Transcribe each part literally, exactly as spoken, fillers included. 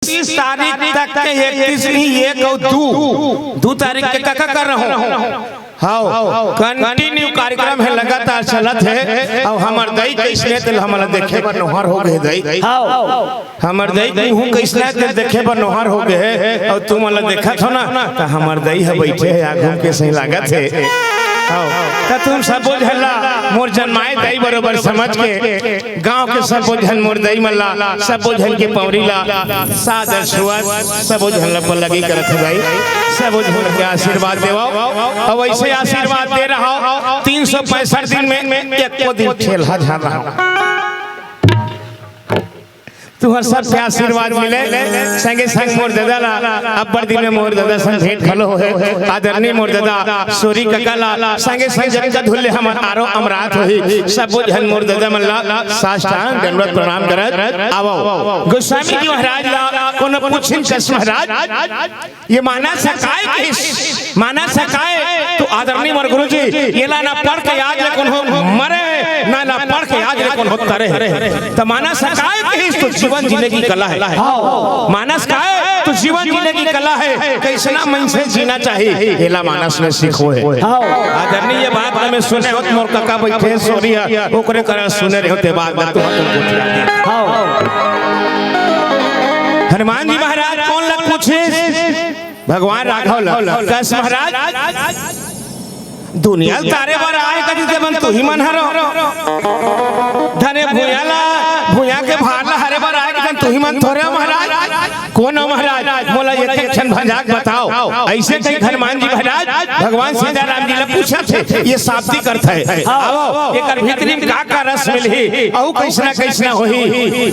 तीस तारीख तक के, इकतीस नहीं, एक अउ दू, दू तारीख के का का कर रहा हूँ। हाँ, कंटिन्यू कार्यक्रम हे, लगातार चलत हे। अउ हमर दई कइसने तेला हमला देखे बर नोहर हो गे दई। हाँ। हमर दई कहूँ कइसने तेला देखे बर नोहर हो गे हे। अउ तुमन ला देखत हो ना, त हमर दई ह बइठे हे, आ घूम के सही लागत हे। हाँ, त तुम सबो झन ला मोर जनमाए दई बरोबर समझ के गांव के सबो झन मोर दई मन ला, सबो झन के पौरी ला सादर छुअत, सबो झन ला पल्लगी करत हे भाई, सबो झन के आशीर्वाद देवव। अउ वइसे आशीर्वाद दे रहा, तीन सौ पैंसठ दिन में एको दिन ठेलहा झन रहा। तुहर सबके आशीर्वाद मिले, संगे संग मोर ददा ला अब्बड़ दिन में मोर ददा संग भेंट घलो होहे। आदरणीय मोर ददा सोरी कका ला, संगे संग जतका धुल्ले हमर आरो अमरात होही, सबो झन मोर ददा मन ला साष्टांग दंडवत प्रणाम करत आवव। गोस्वामी जी महाराज ला कोनो पूछिन कस महाराज, ये मानस ह काय कहिस? मानस ह काय? तो आदरणीय मोर गुरुजी, एला ना पढ़ के आज ले कोनो मरे, ना ना पढ़ के आज ले कोनो तरे। त मानस ह काय कहिस? तो जीवन जीने की कला हे। मानस काय? तो जीवन जीने की कला हे। कइसना मनसे जीना चाही, एला मानस में सीखो हे। आदरणीय, ये बात ला मैं सुने हों, मोर कका बइठे हे सोरी ह, ओकरे करा सुने रहे हों, ते बात ला तुमन गोठिया दे। हनुमान जी महाराज कोन ला पूछिस? भगवान राघव ला। कस महाराज, दुनिया ल तारे बर आए कहिस तेमन तुही मन हरव। धने भुइयां ला, भुइयां के भार ला हरे बर आए कहिस तेमन तुही मन थोरे हव महाराज। कोन हव महाराज? मोला एक एक झन भंजाक बताव। अइसे कहिके हनुमान जी महाराज भगवान सीताराम जी ला पूछत हे, ये साबिती करत हे। आवव, एकर भीतरी में का का रस मिलही, अउ कइसना कइसना होही,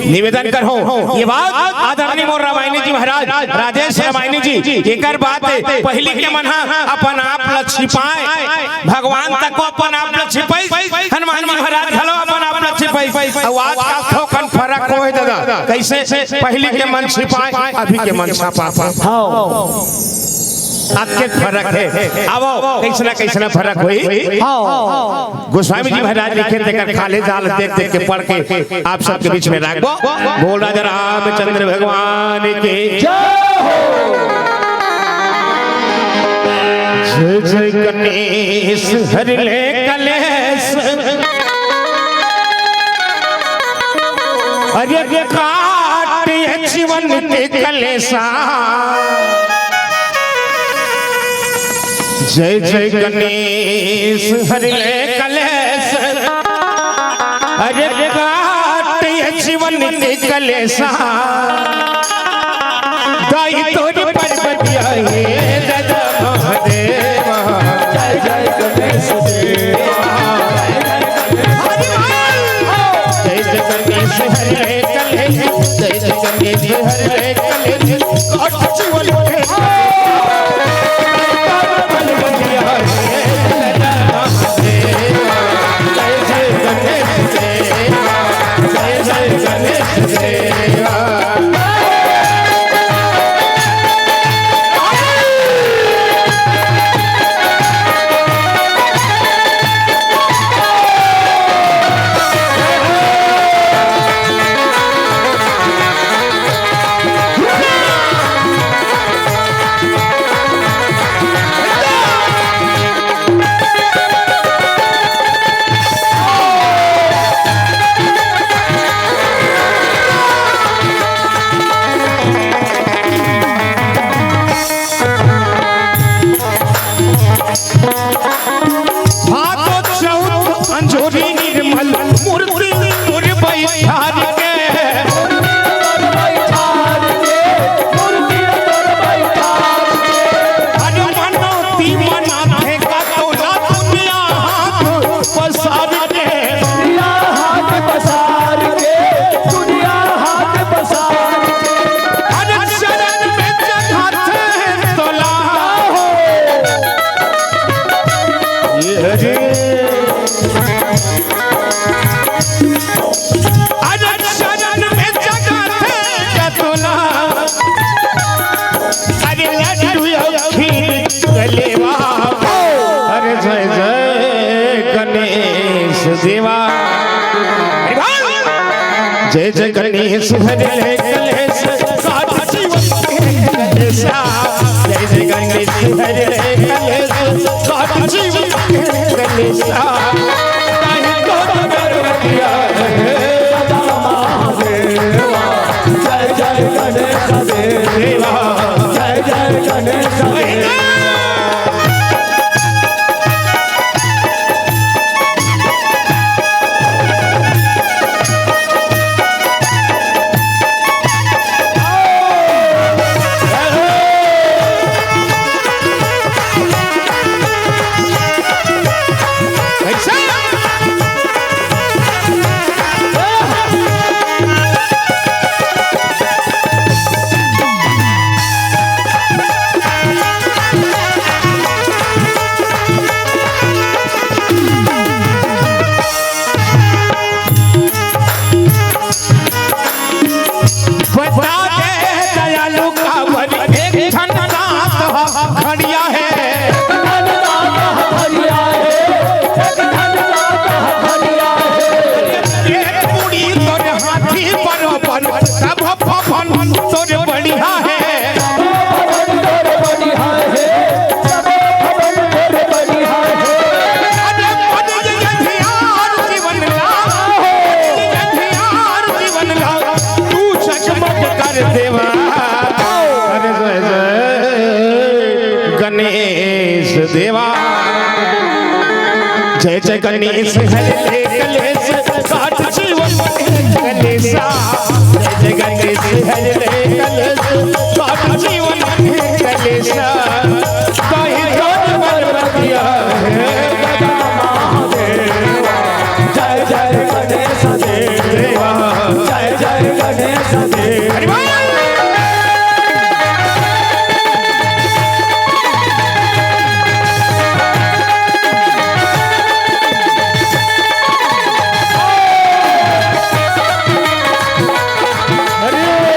निवेदन करहूं। ये बात आदरणीय मोर रामायणी जी महाराज, राजेश रामायणी जी, एकर बात पहिली के मन ह अपन आप ल छिपाए, भगवान तको अपन आप ल छिपाइस, हनुमान जी महाराज घलो अपन आप ल छिपाइस। अउ आजकल थोकन फरक होहे ददा, कइसे पहिली के मन छिपाए, अभी के मन छपात हे। हाँ। अतेक फरक हे। आवव, कइसना कइसना फरक होही। हाँ। गोस्वामी जी महाराज लिखे, तेकर खाली जाल देख देख के पढ़ के आप सबके बीच में राखबो। बोल राजा रामचंद्र भगवान की जय हो। जय जय गणेश हरि ले कलेश। अरे काट ये जीवन के कलेसा। जय जय गणेश हरि ले कलेश। अरे काट ये जीवन के कलेसा। दाई तोरी पर्वतिया हे दादा महादेवा। जय जय गणेश देवा। जय जय गणेश हरि ले कलेश। जय जय गणेश हरि ले कलेश। काट जीवन के भादो चौथ अंजोरी निर्मल मूर्ति तोर बैठार के। अरे मनौती मनाथे का तोला दुनिया हाथ पसार के। दुनिया हाथ पसार के, दुनिया हाथ पसार के। अरे चरण में जगाथे तोला। ये रे। अरे चरण में जगाथे तोला। अरे लड्डू अउ खीर कलेवा। अरे जय जय गणेश देवा। अरे भाई। जय जय गणेश हरि ले कलेश। काट तोर बढ़िया हे। अरे मन के अंधियार जीवन ला, अंधियार जीवन ला, तू जगमग कर देवा। अरे जय जय गणेश देवा। जय जय गणेश हर ले कलेश, काट जीवन के कलेशा। जय जय गणेश हर ले कलेश, काट जीवन के कलेशा। कहीं कौन बलवतिया है गदा महादेवा। जय जय गणेश देवा, जय जय गणेश देवा। हरि बोल।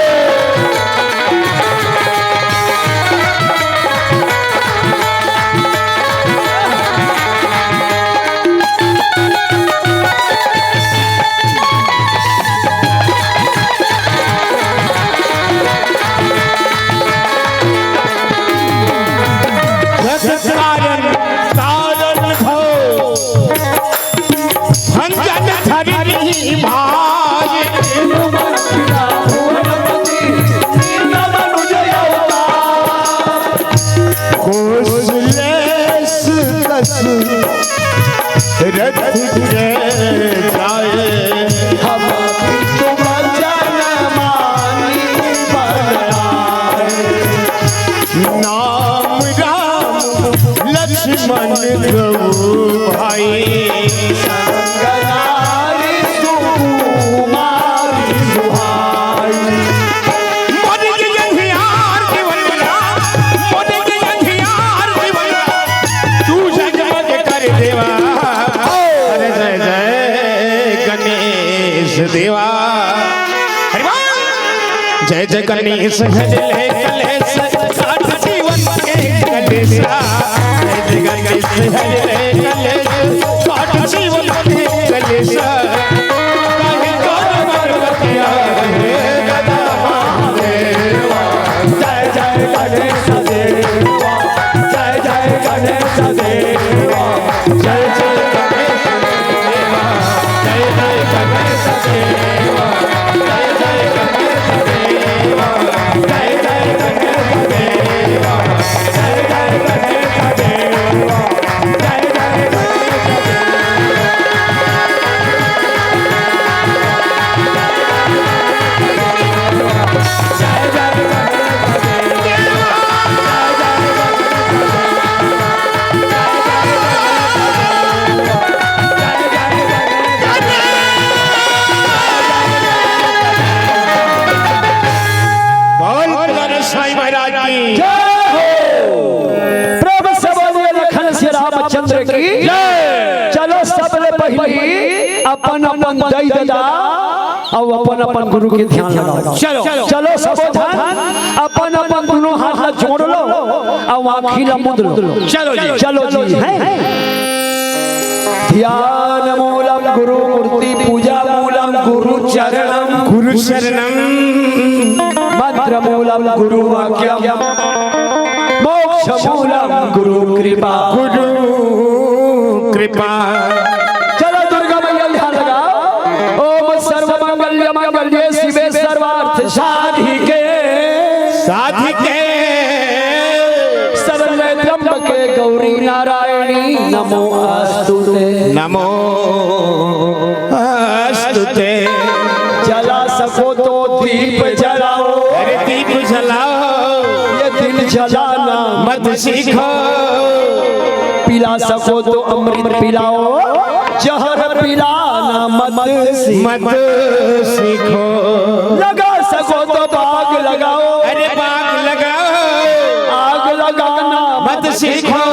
जग तारण तारण भव, भंजन धरनी भार। कौशलेश दस रथ के जाए, हम तुम जन मानी बल आए। नाम राम लक्ष्मण गौ भाई, संग नारी सुकुमारी सुहाई। मोदी के अंधियार जीवन बना, मोदी के अंधियार जीवन बना, तू जगमग कर देवा। अरे जय जय गणेश देवा। हरि बोल। जय जय गणेश हर ले कलेश, काट जीवन के कलेशा। जय जय गणेश हर ले कलेश, काट जीवन के कलेशा। काहे कौन पर्वतिया रे गदा महादेवा। जय जय गणेश देवा, जय जय गणेश देवा। जय जय गणेश देवा, जय जय गणेश देवा, जय जय गणेश देवा, जय जय गणेश देवा, जय जय गणेश देवा, जय जय गणेश देवा। बोल प्यारे साईं महाराज की। जय हो। प्रेम से बोलिए लखन से रामचंद्र की। जय। चलो सबले पहली अपन अपन दई ददा अउ अपन अपन गुरु के ध्यान लगाओ। चलो। चलो सबो झन अपन अपन दुनों हाथ ला जोड़ लो अउ आँखी ला मूंद लो। चलो जी। चलो जी, हैं? ध्यान मूलम गुरु मूर्ति, पूजा मूलम गुरु चरणम, गुरु चरणम। मंत्र मूलम गुरु वाक्यम, मोक्ष मूलम गुरु कृपा। गुरु कृपा। चलो दुर्गा मैया ध्यान लगाओ। ओम सर्व मंगल मंगल्ये शिवे सर्वार्थ साधिके। साधिके। शरण्ये त्र्यंबके गौरी नारायणी नमो अस्तुते। नमो अस्तुते। जला सको तो दीप जलाओ। अरे दीप जलाओ। ये दिल जलाना मत सीखो। पिला सको तो अमृत पिलाओ, जहर पिलाना मत सीखो। मत सीखो। लगा सको तो बाग लगाओ। अरे बाग लगाओ। आग लगाना मत सीखो।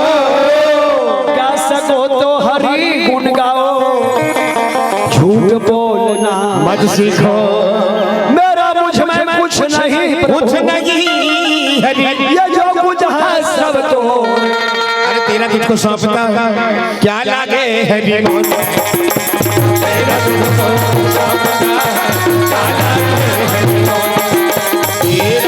गा सको तो हरि गुण गाओ। झूठ बोलना मत सीखो। मेरा मुझ में कुछ नहीं प्रभु। कुछ नहीं हरि। ये जो कुछ है सब तो। अरे तेरा तुझको सौंपता हूँ, क्या लागे हरि बोल। तेरा तुझको सौंपता हूँ, क्या लागे हरि बोल।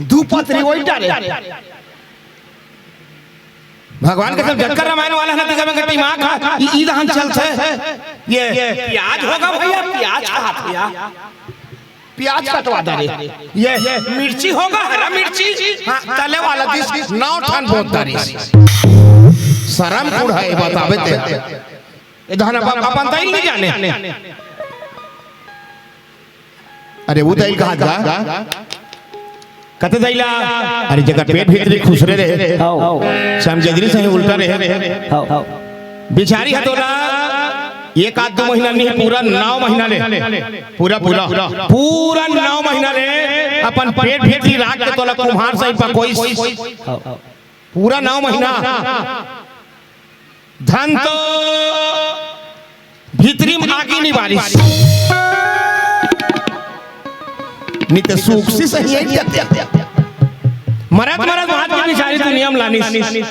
दू पतरी वही डारे। भगवान के सब जतका रामायण वाला है ना, तेकर मन के दिमाग ह, ई, ई दहन चलथे। ये प्याज होगा भैया, प्याज कहाथे या। प्याज कटवा डारे। ये मिर्ची होगा, हरा मिर्ची। हाँ, तले वाला दिस नौ ठन बोत डारिस। सरम कुढ़ा हे बताबे ते। ए दहन अपन, अपन दाई ल नइ जाने। अरे वो दाई ल कहा जा। कते दाई ला? अरे जेकर पेट भीतरी खुसरे रहे। हव। समझे दरी सही उल्टा रहे। हव। बिचारी ह तोला एक आध दू महीना नहीं, पूरा नौ महीना ले। पूरा, पूरा। पूरा नौ महीना ले अपन पेट भीतरी राख के तोला कुम्हार सही पकोइस। हव। पूरा नौ महीना। धन तो भीतरी म आगी नइ बारिस। नइ ते सूख सी सही हे। मरत मरत महात के बिचारी दुनिया म लानिस।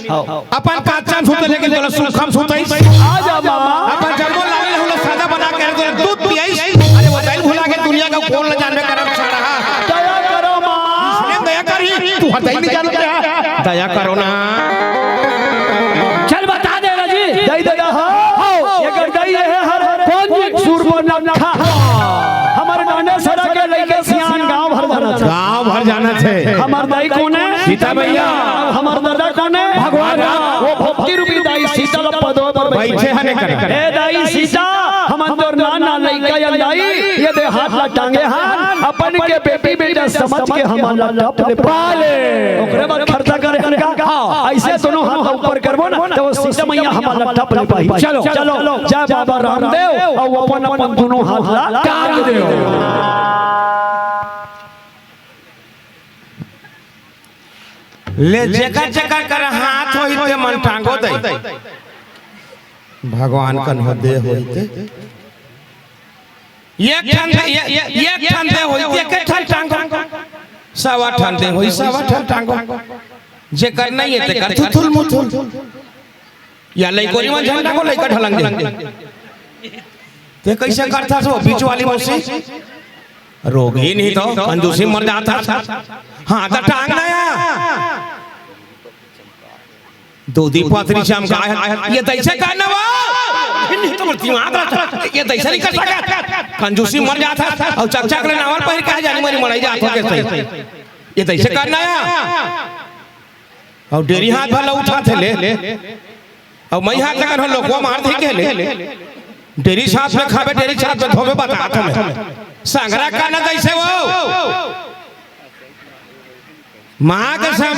हव। अपन काचा म सुते लेकिन तोला सूखा म सुतइस। आ जा मामा। अपन जम्मो लाली ल सादा बना के तोला दूध पियाइस। अरे वो दाई ल भुला के दुनिया के कोन ल जानबे करम छाड़ा। दया करो माँ। इसने दया करी, तू हर दाई ल नइ जानत हे। दया करो ना। चल बता दे ना जी। दाई दादा, हाँ। हाँ। एकर दाई ये हे हर कौन जी? सूरपनखा। हमर डांडेसरा के लइका सियान गांव भर जानथे। गांव भर जानथे। हमर दाई कोन हे? सीता मैया। हमर दादा कोन हे? भगवान। वो भक्ति रूपी दाई सीता ल पदो पर बइठे हने कर। ए दाई सीता, हमन तोर नाना लइका अन दाई, ये दे हाथ ला टांगे हन, अपन के बेटी बेटा समझ के हमन ला टप ले पाले। ओकरे बाद खर्चा करे हन का? हाँ। अइसे दोनों हाथ ला ऊपर करबो ना, त वो सीता मैया हमन ला टप ले पाही। चलो, चलो, जय बाबा रामदेव, अउ अपन अपन दोनों हाथ ला टांग देव। ले जेकर जेकर कर हाथ होही ते मन टांगो दे। भगवान कन हो दे होही ते। एक ठन दे, ए-, ए-, एक ठन दे होही ते एक ठन टांगो। सवा ठन दे होही, सवा ठन टांगो। जेकर नइ हे तेकर थुथुल मुथुल। या लइकोरी म झंडा को लइका ढलंग दे। ते कइसे करथस वो बीच वाली मौसी? रोगही नहीं तो कंजूसी मर जाथस। हाँ, त टांग ना या। दूधी पथरी चमकाय हे। ये तइसे करना वो? नहीं तो दिमाग रहता। ये तइसे नइ कर सकत। कंजूसी मर जाथस। अउ चकचक ले नावर पहिर के जानी मरी मड़ई जात हो के सही। ये तइसे करना या? अउ डेरी हाथ भला उठाथे ले। अउ मई हाथ लगन हो लोकवा मार दे के ले। डेरी साथ में खाबे, डेरी साथ में धोबे, बतात हमें। संगरा करना जइसे वो। माँ कसम,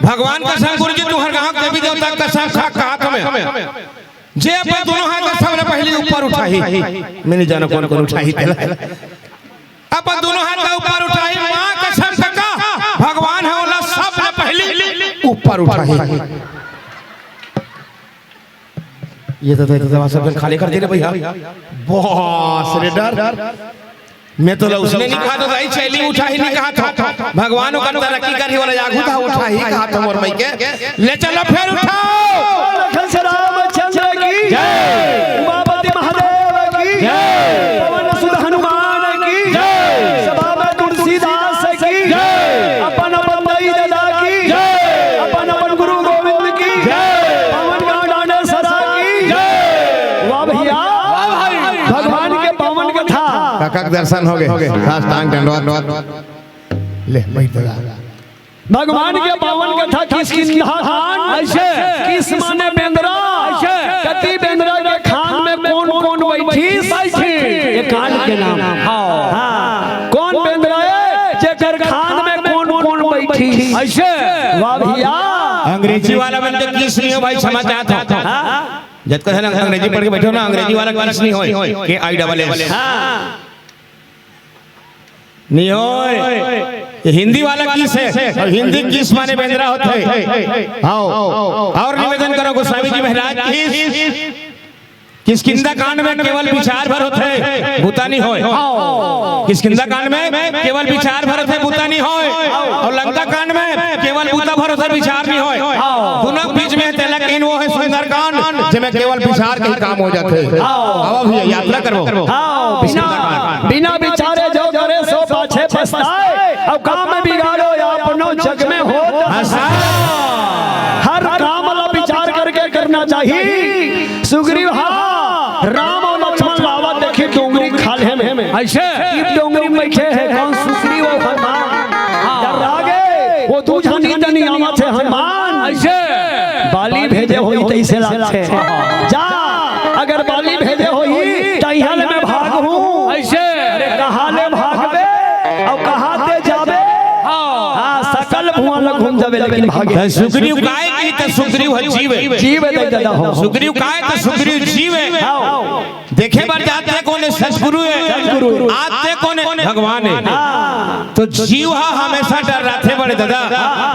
भगवान कसम, गुरु जी तुँहर गाँव देवी देवता कसम खा कहत हमें। जे अपन दोनों हाथ ला सबले पहिली ऊपर उठाही। मैं नइ जानँव कोन कोन उठाही तेला। अपन दोनों हाथ ला ऊपर उठाही, माँ कसम कका, भगवान ह ओला सबले पहिली ऊपर उठाही। ये तो, तो, तो, तो सब झन खाली कर दे रे भैया। बस रे डर। मैं तो ला उसने नइ कहत हों, दाई चैली उठाही नइ कहत हों। भगवान ओकर तरक्की करही, ओला आगू धा उठाही कहत हों मोर मइके। ले चलो फेर उठाओ। लखन श्री रामचंद्र की जय। उमापति महादेव की जय। पवन सुत हनुमान की जय। सभा में तुलसीदास की जय। अपन अपन दाई ददा की जय। अपन अपन गुरु गोविंद की जय। पवन गांव डांडेसरा की जय। वाह भैया, वाह भाई। भगवान के पावन कथा। काका के दर्शन हो गए। साष्टांग दंडवत। ले, बैठ जा। भगवान के पावन कथा किसकिंधा कांड। अइसे। किस माने बेंदरा। अइसे। कती बेंदरा के खांध में कोन कोन बइठिस। बइठिस। ये कांड के नाम। हाँ। हाँ। कोन बेंदरा ए, जेकर खांध में कोन कोन बइठिस। अइसे। वाह भैया। अंग्रेजी वाला मन के किस नइ हो भाई, क्षमा चाहत हों। हाँ। जतका झन अंग्रेजी पढ़ के बइठे हो ना, अंग्रेजी वाला किस नइ होय, K I double S। हाँ। नइ होय। ये हिंदी वाला किस हे, अउ हिंदी किस माने बेंदरा होथे। हाँ। अउ निवेदन करँव गोस्वामी जी महाराज, किस, किसकिंधा कांड में केवल बिचार भर होथे, बूता नइ होय। किसकिंधा कांड में केवल बिचार भर होथे, बूता नइ होय। अउ लंका कांड में केवल बूता भर होथे, बिचार नइ होय। दूनों के बीच में तेला कहिन वो हे सुंदरकांड, जेमे केवल बिचार के ही काम हो जाथे। आवा भैया, यात्रा करबो। हाँ, बिना, बिना बिचारे जो करे सो पाछे पछताए, अउ काम में बिगाड़ो या अइसे? टीप डोंगरी में बइठे हे, कोन, सुग्रीव अउ हनुमान। हाँ। डर्रा गे, ओ दू झन ही तनी आवत हे हनुमान। अइसे? बाली भेजे होही तइसे लागथे। हाँ। जा, अगर बाली भेजे होही, त इहाँ ले मैं भागहूँ। अइसे? अरे, कहाँ ले भागबे? अउ कहाँ ते जाबे? हाँ। हाँ, सकल भुवन ल घूम जाबे, लेकिन भागे। त सुग्रीव काय कही, त सुग्रीव ह जीव हे। जीव हे, ददा हो। सुग्रीव काय, त सुग्रीव जीव हे। हाँ। देखे बर जाथे कोन हे? सतगुरु हे। सतगुरु। आथे कोन हे? भगवान हे। हाँ। त जीव ह हमेशा डर्राथे बड़े ददा।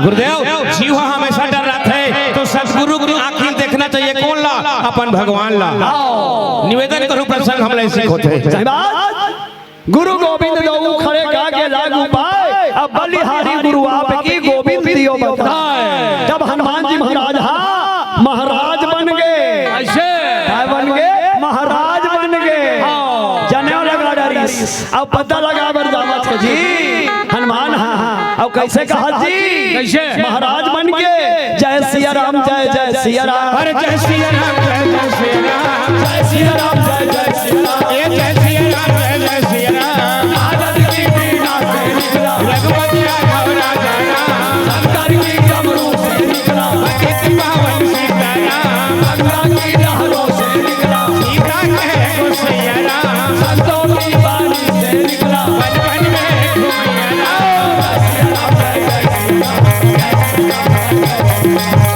गुरुदेव, जीव ह हमेशा डर्राथे। त सतगुरु के आँखी देखना चाहिए कोन ला? अपन भगवान ला। हाँ। निवेदन करूँ, प्रसंग हमला सिखोथे। सही बात। गुरु गोबिंद दऊ खड़े काके लागू पाय, अब बलिहारी गुरु आपकी गोबिंद दियो बताय। जब हनुमान जी महाराज, हाँ, महाराज बन गे। अइसे? काय बन गे? महाराज बन गे। हाँ। जनेऊ लगा डरिस। अब पता लगा बर जावत हे जी। हनुमान, हाँ, हाँ। अब कइसे कहत जी? कइसे? महाराज बन गे। जय सिया राम, जय जय सिया राम। अरे जय सिया राम, जय जय सिया राम। जय सिया राम, जय जय सिया राम। ए जय सिया राम, जय जय सिया राम। आजाद की वीणा से निकला। रघुपति राघव राजा राम। शंकर की डमरू से निकला। पतित पावन सीता राम। गंगा की लहरों से निकला। सीता के गोसैया राम। संतों की बानी से निकला। बचपन में घूमिया राम। जय सिया राम, जय जय सिया राम।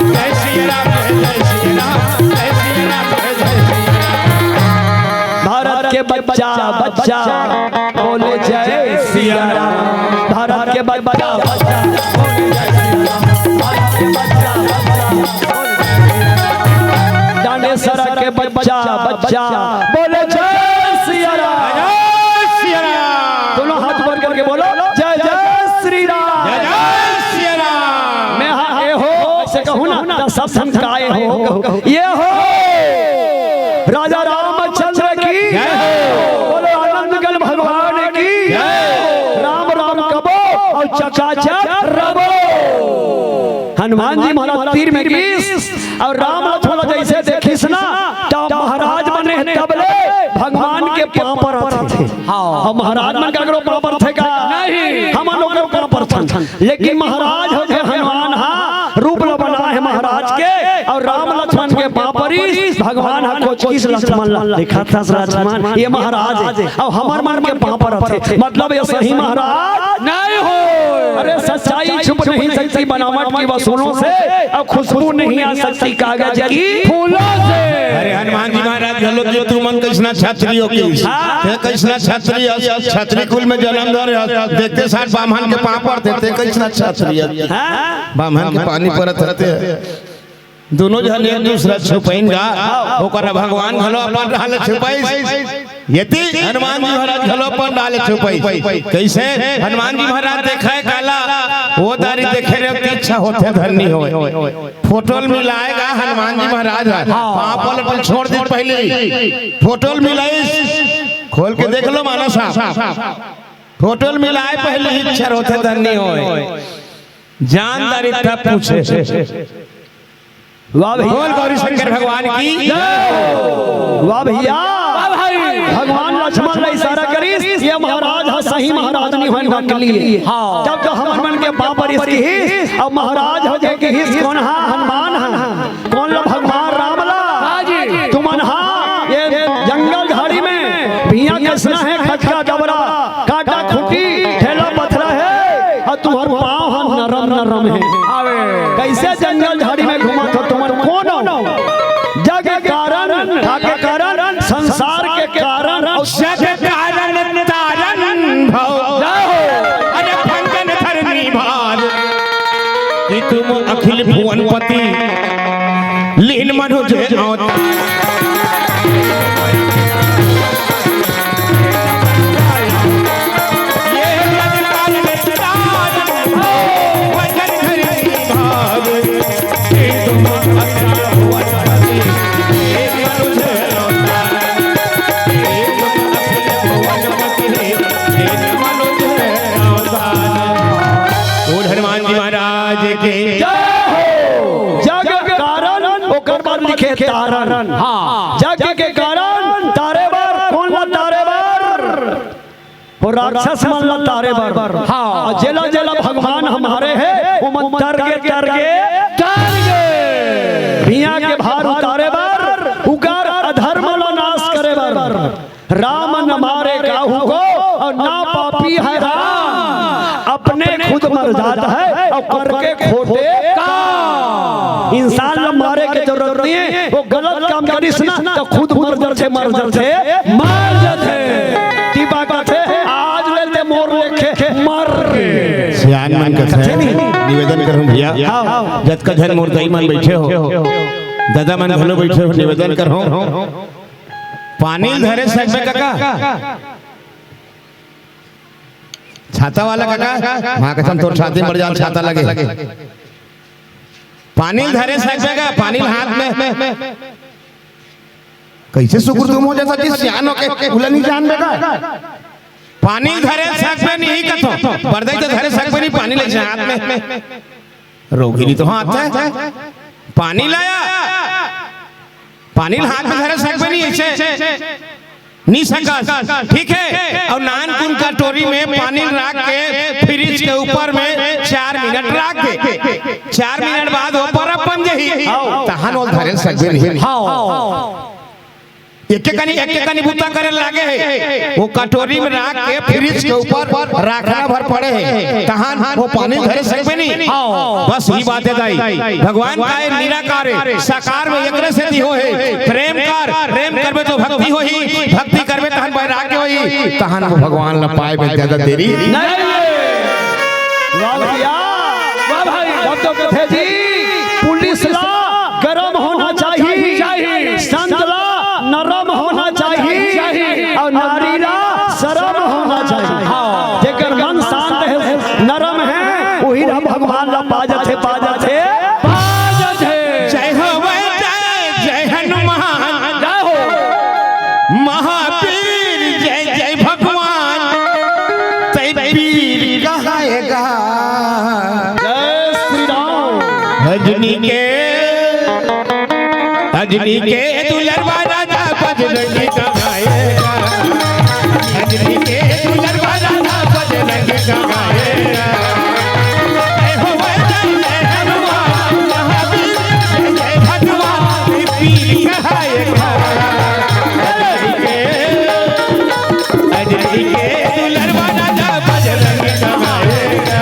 जय सिया राम, जय जय सिया राम। जय सिया राम, जय जय सिया राम। भारत के बच्चा, बच्चा बोले जय सिया राम। भारत के बच्चा, बच्चा बोले जय सिया राम। भारत के बच्चा, बच्चा बोले जय सिया राम। डांडेसरा के बच्चा, बच्चा बोले जय सिया राम। जय सिया राम। दोनों हाथ ऊपर करके बोलो, जय जय श्री राम। जय जय सिया राम। मैं हाँ, ए हो, अइसे कहूँ ना, त सब झन का ए हो, कहू। ए हो, राजा रामचंद्र की जय हो। बोलो आनंद गण भगवान की जय हो। राम राम कबो अउ चकाचक रबो। हनुमान जी महाराज तीर में गिस अउ राम लक्ष्मण जइसे देखिस ना, त महाराज बने तब ले भगवान के पाँव परत हे। हाँ। अउ महाराज मन काकरो पाँव परथे का? नहीं। हमन ओकर पाँव परथन। लेकिन महाराज हो गे हनुमान, हाँ, रूप ल बना हे महाराज के, अउ राम लक्ष्मण के पाँव परिस, भगवान ह कोचकिस लक्ष्मण ला, देखत हस लक्ष्मण, ये महाराज हे, अउ हमर मन के पाँव परत हे, मतलब ये सही महाराज नहीं हो। अरे सच्चाई छुप नहीं सकती बनावट की वसूलों से, अउ खुशबू नहीं आ सकती कागज की फूलों से। अरे हनुमान जी महाराज घलो कि तुमन कइसना छत्री हो कि हाँ। ते कइसना छत्री हस, छत्री कुल में जनम धरे हस, देखते साथ बाम्हन के पाँव परथे, ते कइसना छत्री हस। हाँ। बाम्हन के पानी परत रहते हैं। दोनों झन एक दूसरा छुपाइन गा, ओकर भगवान घलो अपन डाल छुपाइस। यति हनुमान जी महाराज घलो अपन डाल छुपाइस। कइसे? हनुमान जी महाराज देखे काला, ओ दारी देखे रहे, इच्छा होथे धरनी होय। फोटो ल मिलाय गा हनुमान जी महाराज ह। पाँव पलट ल छोड़ दे पहली। फोटो ल मिलाइस। खोल के देख लो मानस ह। फोटो ल मिलाय पहली इच्छा होथे धरनी होय। जान दारी तब पूछे। वाह भैया। बोल गौरी शंकर भगवान की। वाह भैया। वाह भाई। भगवान लक्ष्मण ला इशारा करिस, ये महाराज ह सही महाराज नहीं होय, नकली। हाँ। जब तो हमर मन के पाँव परिस किहिस, अब महाराज हो गे किहिस, कोन हा? हनुमान हा। कोन ला? भगवान राम ला। हाँ जी। तुमन हा ये जंगल झाड़ी में भुइयां कइसना हे खटका डबरा, कांटा खूंटी, ढेला पथरा हे, अउ तुंहर पाँव ह नरम नरम हे। आवे। कइसे जंगल झाड़ी में घूमत हो तुमन? कोन हो? जग कारण, का के कारण? संसार के कारण। अउ जग कारण तारण भव। जय हो। अरे भंजन धरनी भार। कि तुम अखिल भुवनपति लीन मनुज अवतार। बोल हनुमान जी महाराज की। जय हो। जग कारण, ओकर बाद लिखे तारण। हाँ। जग के कारण तारे बर, कोन ला तारे बर? राक्षस मन ला तारे बर। हाँ। अउ जेला जेला भगवान ह मारे हे, ओमन तर गे, तर गे, तर गे। भुइयां के भार उतारे बर, उकर अधर्म ला नाश करे बर। राम न मारे काहू को, अउ ना पापी है राम। अपने खुद मर जात है, अउ करके खोटे काम। इंसान ला मारे के जरूरत नहीं है, वो गलत काम करिस ना, त खुद मर जथे, मर जथे, मर जथे। ती बात हे, आज ले ते मोर लेखे मर गे। सियान मन कथे, कथे नहीं। निवेदन करहूं भैया, हाँ। जतका झन मोर दाई मन बइठे हो, ददा मन घलो बइठे हो, निवेदन करहूं, पानी ल धरे सकबे कका? छाता वाला कका, मां कसम तोर छाती म बड़ जान छाता लगे। पानी ल धरे सकबे का, पानी ल हाथ में। कइसे सुकुर तुम हो जैसा कि सियान हो के उला नहीं जानबे का? पानी ल धरे सकबे नहीं कथो, बरदई तो धरे सकबे नहीं, पानी ले हाथ में। रोगिणी तो हाथ है, पानी लाया, पानी ल हाथ में धरे सकबे नहीं ऐसे। नी सकस, ठीक है। अउ नानकुन कटोरी में पानी राख के फ्रिज के ऊपर में चार मिनट राख दे। चार मिनट बाद वो बर्फ बन जाही। तहान ओला धरे सकबे नहीं। हाँ। एके कनी, एके कनी बूता करे लागे हे। वो कटोरी में राख के फ्रिज के ऊपर राखना भर पड़े हे। तहान वो पानी धरे सकबे नहीं। बस ही बात है दाई। भगवान का ये निराकार है, साकार में एकरे सेती हो हे। प्रेम कर, प्रेम करबे तो भक्ति होही, भक्ति करबे तहन वैराग्य होही, तहन वो भगवान ला पाए में ज्यादा देरी नहीं। वाह भैया, वाह भाई, तब तो कथे जी, पुलिस ला गरम होना चाहिए, चाहिए। संत ला नरम होना चाहिए, चाहिए। अउ नारी ला शरम होना चाहिए। हाँ। जेकर मन शांत है, नरम है, वही ला भगवान ला पा जाथे, पा जाथे। जय हो, जय, जय हनुमान। जय हो। महावीर, जय, जय भगवान। तै वीर कहाएगा। जय श्री राम। अंजनी के, अंजनी के दुलरवा राजा बजरंगी कहाएगा। अंजनी के दुलरवा राजा बजरंगी कहाएगा। जय हो, जय, जय हनुमान, महावीर, जय, जय भगवान, वीर कहाएगा। अंजनी के, अंजनी के दुलरवा राजा बजरंगी कहाएगा।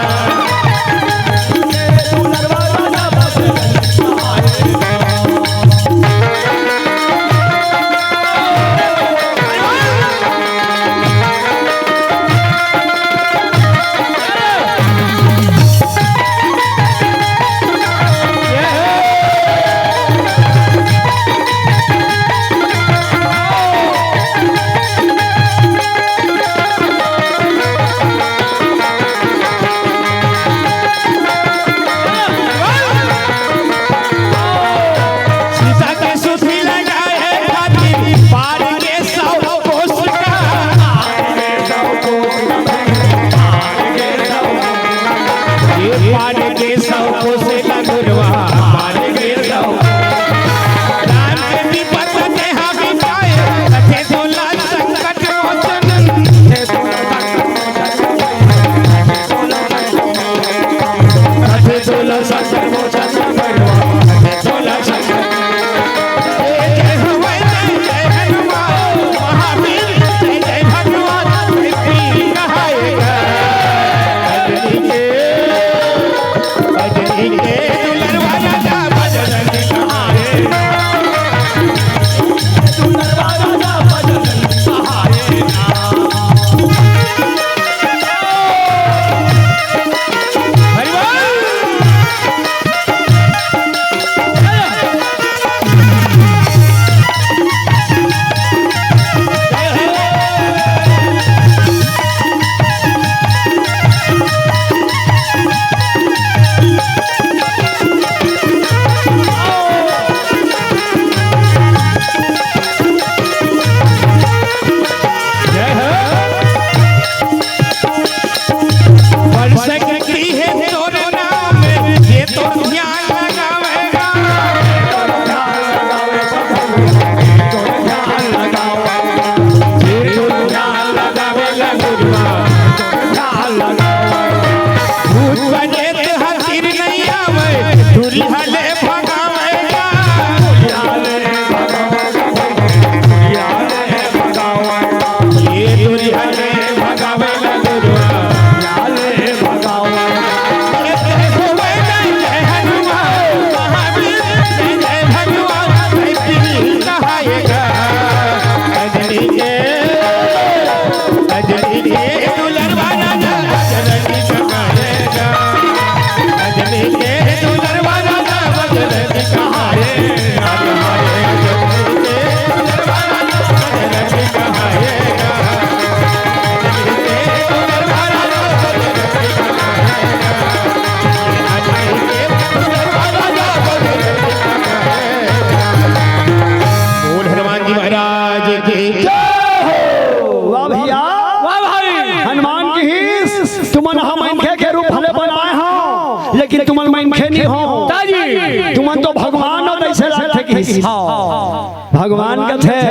तुमन ह मनखे के रूप भले बनाए हो, लेकिन तुमन मनखे नहीं हो। ताजी। तुमन तो भगवान हो, तइसे लागथे कि हाँ। भगवान कथे,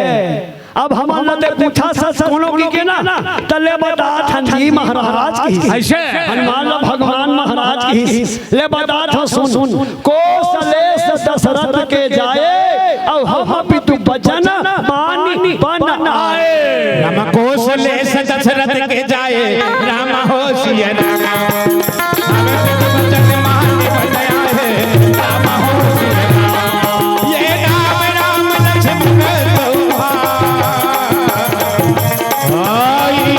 अब हमन ला ते पूछा सच कोनो की के ना, त ले बतात हन जी महाराज की। अइसे? हनुमान ला भगवान महाराज की। ले बतात हन सुन, सुन। कोसलेस दशरथ के जाए, अउ हम पितु बचन मानि बन आए। राम कोसलेस दशरथ के जाए, राम हो सिय राम। राम हो सिय राम। ये राम राम लक्ष्मण दोहा। आई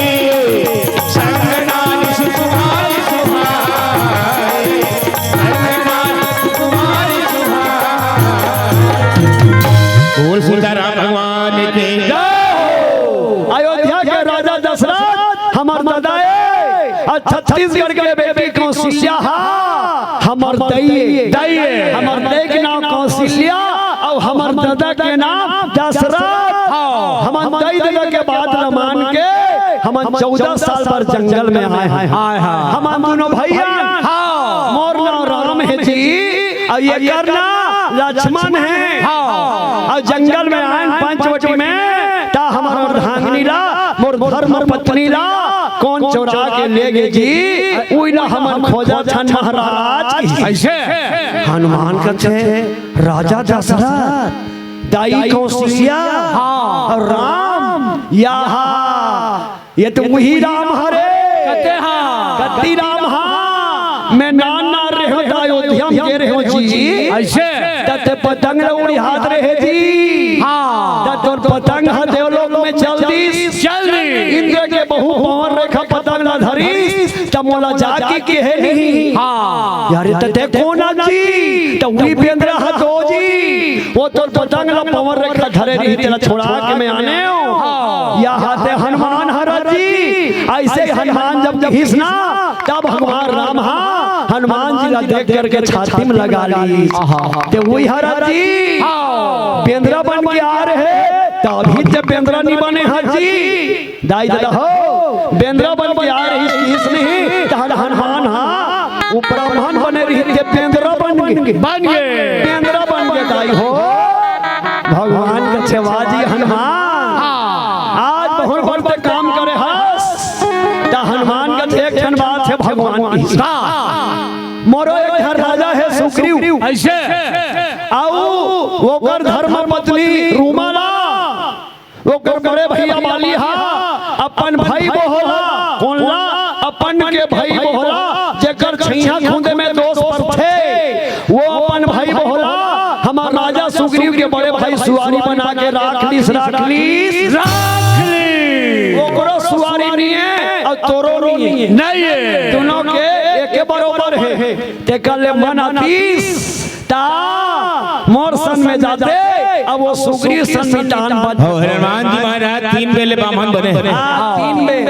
संग नारी सुकुमारी सुहाई। बोल सीताराम भगवान की। अयोध्या के राजा दशरथ हमर ददा ए, अउ छत्तीसगढ़ के बेटी कौशल्या हा हमर दई ए। दई ए। हमर दई के नाम कौशल्या अउ हमर ददा के नाम दशरथ। हाँ। हमन दई ददा के बात ल मान के हमन चौदह साल बर जंगल में आए हैं। आए हैं। हमन दोनों भैया, हाँ। मोर नाम राम हे जी, अउ एकर नाम लक्ष्मण हे। हाँ। अउ जंगल में आए पंचवटी में, त हमर अर्धांगिनी ला, मोर धर्म पत्नी ला, कोन चोरा के ले गे जी, उही ला हमन खोजत हन महाराज। अइसे? हनुमान कथे, राजा दशरथ, दाई कौशल्या, हाँ। अउ राम, याहा, ये तो उही राम हरे। कते हा? कति राम हा? मैं नान नान रेहेंव त अयोध्या में गे रेहेंव जी। अइसे? त ते पतंग ल उड़िहात रहे जी। हाँ। त तोर पतंग ह देवलोक में चल दिस। चल दिस। इंद्र के बहू पवन रेखा पतंग ल धरिस, त मोला जाके केहे नहीं। हाँ। यार, त ते कोन आ जी? त उही बेंदरा ह तो जी। वो तोर पतंग ल पवन रेखा धरे रही, तेला छोड़ा के मैं आने हूँ। हाँ। याहा ते हनुमान हरत जी। अइसे ही हनुमान जब कहिस ना, तब भगवान राम हा हनुमान जी ला देख करके छाती में लगा ली। आहा। ते उही हरत जी। हाँ। बेंदरा बन के आ रहे, तभी ते बेंदरा नहीं बने हर जी। दाई ददा हो, बेंदरा बन के आ रहिस, किहिस नहीं, त हनुमान हा, वो ब्राह्मण बने रहिस, ते बेंदरा बन गे। बन गे। बेंदरा बन गे दाई हो। भगवान के सेवा जी हनुमान। हाँ। आज बहुत बड़ ते काम करे हस। त हनुमान के एक ठन बात हे भगवान की। हाँ। मोरो एक ठन राजा हे सुग्रीव। अइसे? अउ ओकर धर्म पत्नी रूमाला। ओकर बड़े भैया बाली हा अपन भाई बोहला, कोन ला? अपन के भाई बोहला, जेकर छइहां खुंदे में दोस परथे, वो अपन भाई बोहला, हमर राजा सुग्रीव के बड़े भाई सुवारी बना के राख लीस, राख लीस। राख लीस। ओकरो सुवारी नइ हे अउ तोरो नइ हे। नइ हे। दूनों के एके बरोबर हे। तेकर ले मन आतिस। ता मोर सन में जाते, अब वो सुग्रीव सन में तान बन। हो, हनुमान जी महाराज तीन बेर ले बामन बने। हाँ, तीन बेर।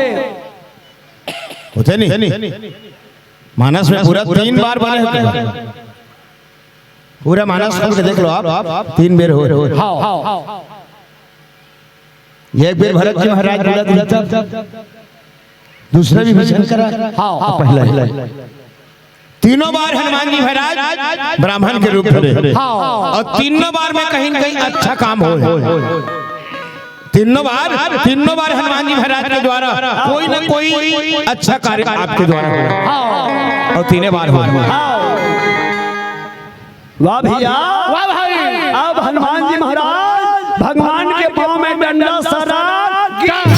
होथे नहीं? मानस में पूरा तीन बार बने होथे। पूरा मानस खोल के देख लो आप, तीन बेर हो। हाँ, हाँ। एक बेर भरत जी महाराज बोला था, दूसरा विभीषण करा। हाँ, हाँ। पहला ही। तीनों बार हनुमान जी महाराज ब्राह्मण के रूप धरे। हाँ। और तीनों बार में कहीं न कहीं अच्छा काम हो। तीनों बार, तीनों बार हनुमान जी महाराज के द्वारा कोई ना कोई अच्छा कार्य आपके द्वारा हो। हाँ। और तीनों बार हो। हाँ। वाह भैया। वाह भाई। अब हनुमान जी महाराज भगवान के पाँव में डंडा सरा गिर।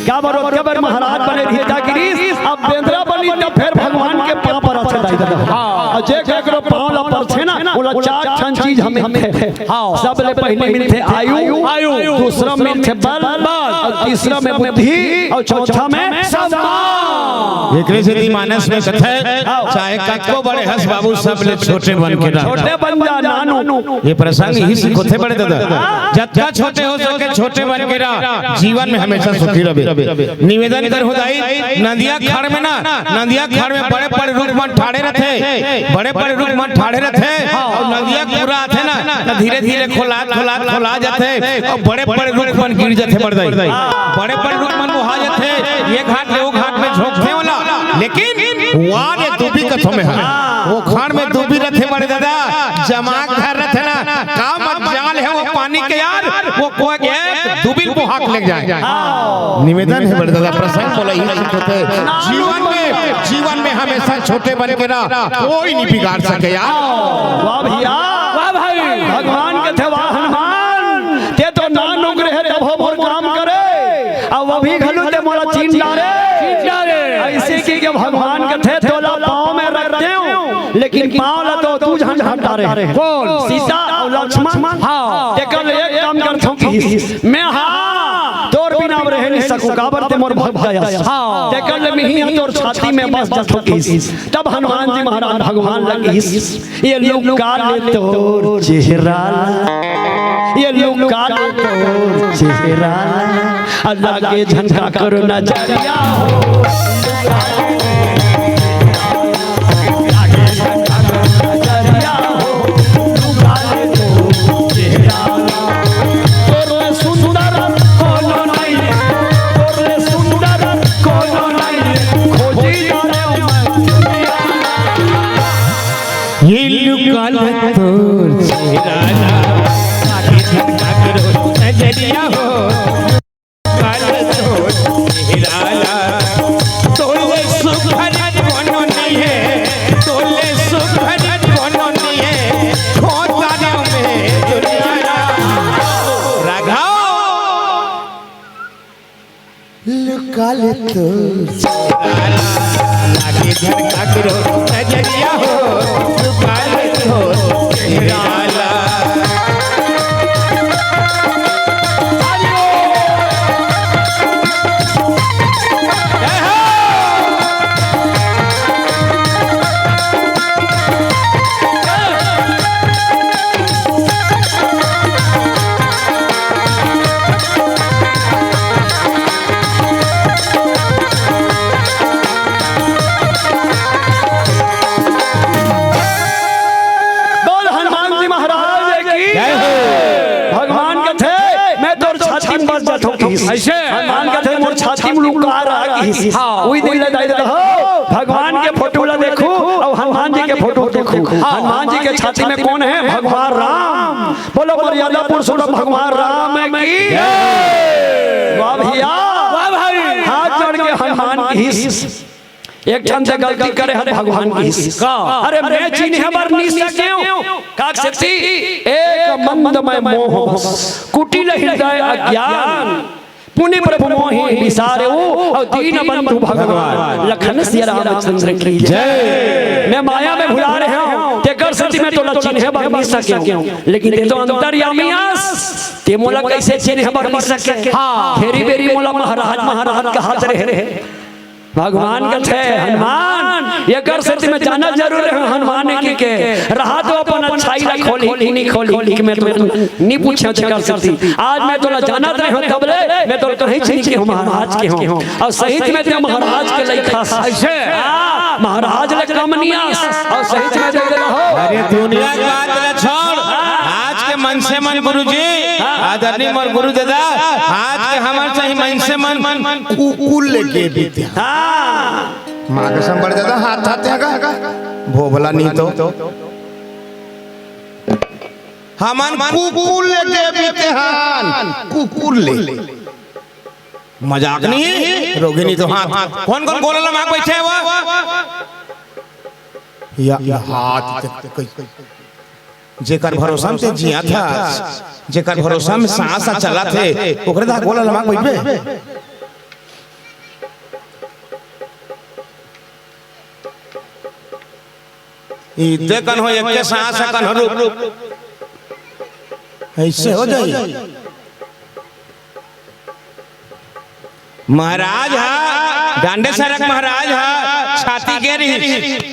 का बार, ओतके बेर महाराज बने रहिस त गिरिस, अब बेंदरा बनिस त फेर भगवान के पाँव परथे दाई ददा। हाँ। अउ जे केकरो पाँव ला परथे ना, ओला चार ठन चीज हमें मिलथे। हाँ। सबले पहली मिलथे आयु, आयु। दूसरा मिलथे बल, बल। अउ तीसरा में बुद्धि, अउ चौथा में सम्मान। एकरे सेती मानस में कथे, चाहे कतको बड़े हस बाबू, सबले छोटे बन के रह। छोटे बन जा नानू। ये प्रसंग इही सिखोथे बड़े ददा। जतका छोटे हो सके, छोटे बन के रह, जीवन में हमेशा सुखी रहबे। निवेदन करहूं दाई, नदिया खाड़ में ना, नदिया खाड़ में बड़े बड़े रूख मन ठाढ़े रथे, बड़े बड़े रूख मन ठाढ़े रथे, अउ नदिया पूरा आथे ना, त धीरे धीरे खोलात खोलात खोला जाथे, अउ बड़े बड़े रूख मन गिर जाथे बड़े दाई। बड़े बड़े रूख मन बोहा जाथे, ये घाट ले वो घाट में झोंकथे ओला, लेकिन वार ये दूबी कथों में है। वो खान में दूबी रथे बड़े दादा, जमा घर रथे ना, का मजाल है वो पानी के यार, वो कोई एक दूबी ल बोहा के लेग जाए। निवेदन है बड़े दादा, प्रसंग बोला ही ठीक होते। जीवन में, जीवन में हमेशा छोटे बन के ना कोई नहीं बिगाड़ सके यार। वाह भैया, वाह भाई। भगवान कथे, वाह हनुमान, ते तो नानुक रहे तभो मोर काम करे, अउ अभी घलो ते मोला चीन डारे। चीन डारे। अइसे कहिके भगवान कथे, तोला पाँव में रख देंव, लेकिन पाँव ला तो तू झन हटा रे। कोन? सीता अउ लक्ष्मण। हाँ। तेकर ले एक काम करथंव कहिस, मैं हा तोर बिना अब रहे नहीं सकूं, काबर ते मोर भक्त अस। हाँ। तेकर ले मिही हा तोर छाती में बस जाथंव कहिस। तब हनुमान जी महाराज भगवान ल कहिस, ये लुका ले तोर चेहरा ला, ये लुका ले तोर चेहरा ला, अउ लागे झन काकरो नजरिया हो। लागे झन काकरो नजरिया हो, लुका ले तोर चेहरा ला। तोर ले सुंदर कोनो नइ, तोर ले सुंदर कोनो नइ, खोजी डारेंव मैं दुनिया। ये लुका ले तोर चेहरा ला, लागे झन काकरो नजरिया हो। लुका ले तोर चेहरा ला, तोर ले सुघर कोनो नइ हे, तोर ले सुघर कोनो नइ हे, खोज डारेंव मैं दुनिया ला। राघव। लुका ले तोर चेहरा ला, लागे झन काकरो नजरिया हो, लुका ले तोर चेहरा ला। जय हो। बोल हनुमान जी महाराज की। जय हो। भगवान कथे, मैं तोर छाती में बस जाथंव कहिस। अइसे? हनुमान कथे, मोर छाती में लुका रहा कहिस। हाँ। उही दिन ले दाई ददा हो, भगवान के फोटो ला देखहू अउ हनुमान जी के फोटो देखहू। हाँ। हनुमान जी के छाती में कोन हे? भगवान राम। बोलो मर्यादा पुरुषोत्तम भगवान राम की। जय। वाह भैया। वाह भाई। हाथ जोड़ के हनुमान कहिस, एक ठन ते गलती करे हस भगवान कहिस। का? अरे मैं चिन्हे बर नइ सकेंव। का सेती? एक मंद मय मोह बस, कुटिल हृदय अज्ञान, पुनि प्रभु मोहि बिसारेउ, अउ दीन बंधु भगवान, लखन सिया रामचंद्र की जय। मैं माया में भुला रहे हंव, तेकर सेती मैं तोला चिन्हे बर नइ सकेंव, लेकिन ते तो अंतर्यामी अस, ते मोला कइसे चिन्हे बर नइ सके? हाँ। घेरी बेरी मोला महाराज महाराज कहत रहे। भगवान कथे, हनुमान, एकर सेती मैं जाना जरूर हंव, हनुमान ने कहिके रहा तो अपन अच्छाई ला खोलही, नइ खोलही, कि मैं तो नइ पूछेंव तेकर सेती। आज मैं तोला जानत रहेंव, तब ले मैं तोला कहेंव नइ कि हंव महाराज के हंव। अउ सही में ते महाराज के लइका हस। अइसे? हाँ, महाराज ले कम नइ अस। अउ सही में ते रहो। अरे दुनिया के बात ला छोड़, आज के मनसे मन गुरुजी, आदरणीय मोर गुरु दादा, आज के हमर चाही मनसे मन कुकुर लेके बीते। हाँ। माँ कसम बड़े दादा, हाथ हाथ यहाँ का भोभला नहीं तो। हमन कुकुर लेके बीते हन, कुकुर ले। मजाक नहीं, रोगी नहीं तो हाथ। कौन कौन गोला लमा के बैठे हैं वो? या, या हाथ तक। जेकर भरोसा में ते जियत हस, जेकर भरोसा में सांस ह चलत हे, ओकरे दहा गोला लमा के बइठबे। ई ते कन्हो एके सांस ह, कन्हो रुक, रुक। अइसे हो जाई। महाराज हा, डांडे सरक महाराज हा, छाती के रहिस।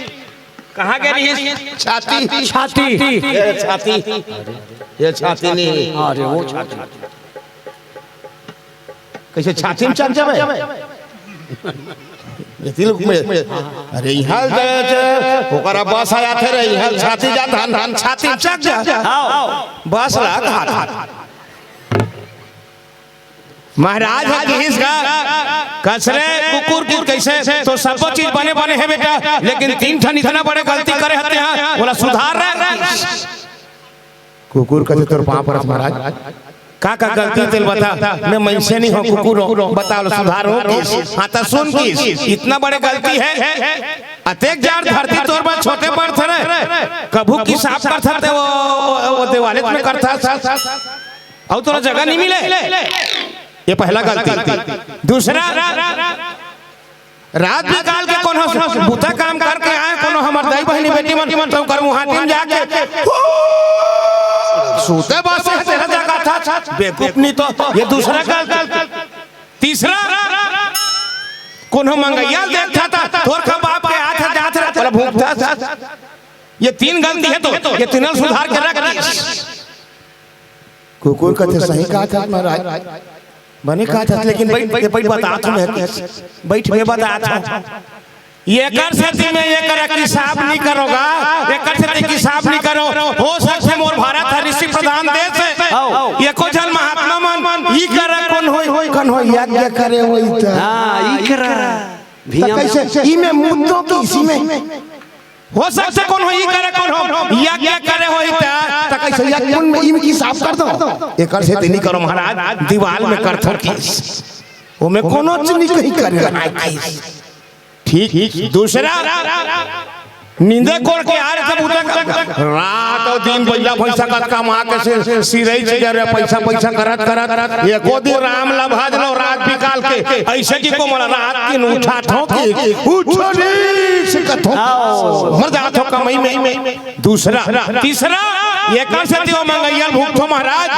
कहाँ के रहिस? छाती। छाती। ये छाती। ये छाती नहीं। अरे वो छाती। कइसे छाती में चढ़ जाबे? ये तिलक में। अरे इहाँ जे, जे, ओकरा बस आया थे रे, इहाँ छाती जात हन, हन छाती में चढ़ जा। हाँ। बस ला हाथ। महाराज ह किहिस गा, कस रे कुकुर किस, कइसे तो सबो चीज बने बने हे बेटा, लेकिन तीन ठन इतना बड़े गलती करे हते हा, ओला सुधार रे। कुकुर कथे, तोर पाँव परत महाराज, का का गलती तेल बता, मैं मइनसे नहीं हों, कुकुर हों, बता ओला सुधार हों किस। हाँ त सुन किस, इतना बड़े गलती हे, अतेक जाड़ धरती तोर बर छोटे पड़थे रे, कभू किसाब करथस ते वो, वो, वो देवालेच में करथस। अउ तोला जगह नहीं मिले। ये पहला गलती। दूसरा, रात बिकाल के कोनो बुता काम करके आए, कोनो हमर दाई बहिनी बेटी मन, तो कर उहाँ टीम जाके, सूते बसे तेरा जगह था, बेवकूफ नहीं तो। ये दूसरा गलती। तीसरा, कोनो मंगइया ल देखथस, तोर का बाप के आत हे, जात हे, तोला भूखथस। ये तीन गलती हे तो, ये तीनों ल सुधार के रख। कुकुर कथे, सही कहत हस महाराज, बने कहत हस, लेकिन बइठ, बइठ, बइठ, बतात हों मैं, बइठ, मैं बतात हों। एकर सेती मैं एकर किसाब नहीं करों गा, एकर सेती किसाब नहीं करों। हो सकथे मोर भारत ह ऋषि प्रधान देश हे, एको झन महात्मा मन ई करा कोन होई, कोन होई, यज्ञ करे होई त। हाँ, ई करा। त कइसे? ई में मुद्दों की इसी में हो सकथे कोन हो, ई करे कोन हो, यज्ञ करे होई त, त कइसे यज्ञ कुंड में इम किसाब कर दो? एकर सेती नहीं करों महाराज, दीवाल में करथों किस। ओमे कोनो चीज नहीं कहीं करे रहा किस। ठीक, दूसरा, नींदे कोड़ के आ रहे सब उठा कर, रात अउ दिन बइला भइसा कतका माँ के से सिरई चिगर रे, पइसा, पइसा करत, करत, एको दिन राम ला भज लो रात बिकाल के, अइसे कि कोमल रात दिन उठाथों कि उठो रे से कथों। मर जाथों कमई में। दूसरा, तीसरा, एकर सेती ओ मंगइया ल भूखथों महाराज।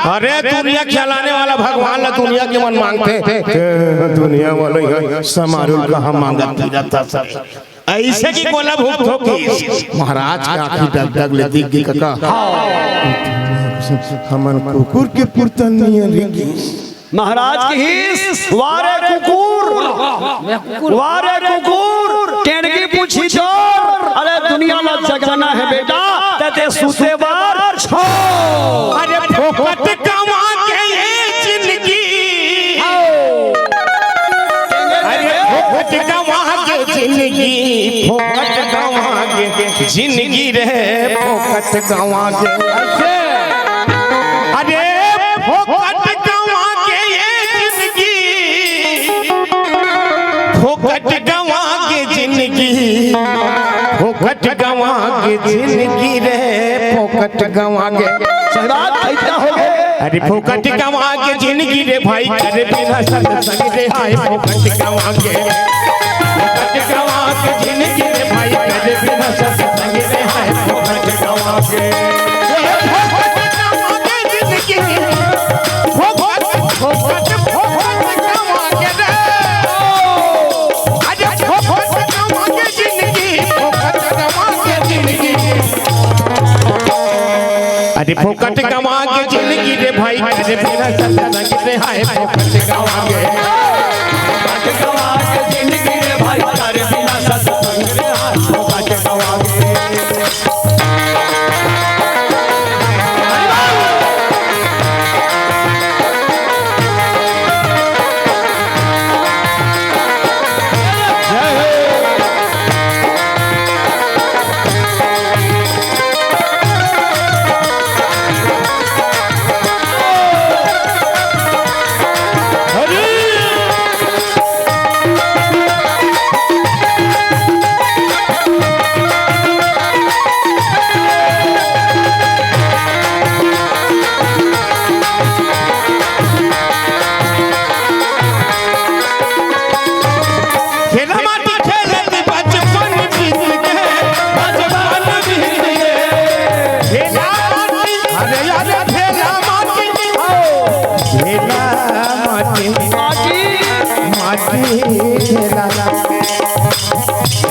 अरे दुनिया चलाने वाला भगवान ला दुनिया के मन मांगथे। ते दुनिया वाला ही समारू ल कहाँ मांगत फिरत हस। अइसे कि कोला भूखथों किस। महाराज के आँखी डगडग ले दिख गे कका। हमन कुकुर के पुरतन नियन रे किस। महाराज किहिस, "वा रे कुकुर, वा रे कुकुर, टेनगी पूछी तोर, अरे दुनिया ला जगाना हे बेटा, ते ते सूते बर छोड़।" अरे फोकट गंवा के ये जिंदगी, अरे फोकट गंवा के जिंदगी, फोकट गंवा के जिंदगी रे, फोकट गंवा के। अरे फोकट गंवा के ये जिंदगी, फोकट गंवा के जिंदगी, फोकट गंवा के जिंदगी रे, फोकट गंवा के। सही बात, ऐसा हो गए। अरे फोकट गंवा के जिंदगी रे भाई, करे बिना सत्संग रे हाय, फोकट गंवा के। फोकट गंवा के जिंदगी रे भाई, करे बिना सत्संग रे हाय, फोकट गंवा के। फोकट गंवा के जिंदगी, फोकट, फोकट, फोकट गंवा के रे। अरे फोकट गंवा के जिंदगी, फोकट गंवा के जिंदगी। अरे फोकट गंवा के जिंदगी रे भाई, करे बिना सत्संग रे हाय, फोकट गंवा के। फोकट गंवा के जिंदगी रे भाई, करे बिना सत्संग रे हाय, फोकट गंवा के। खेला माटी खेलत बचपन बीत गे, बचपन बीत गे। खेला माटी, अरे यार, खेला माटी, खेला माटी, माटी खेला।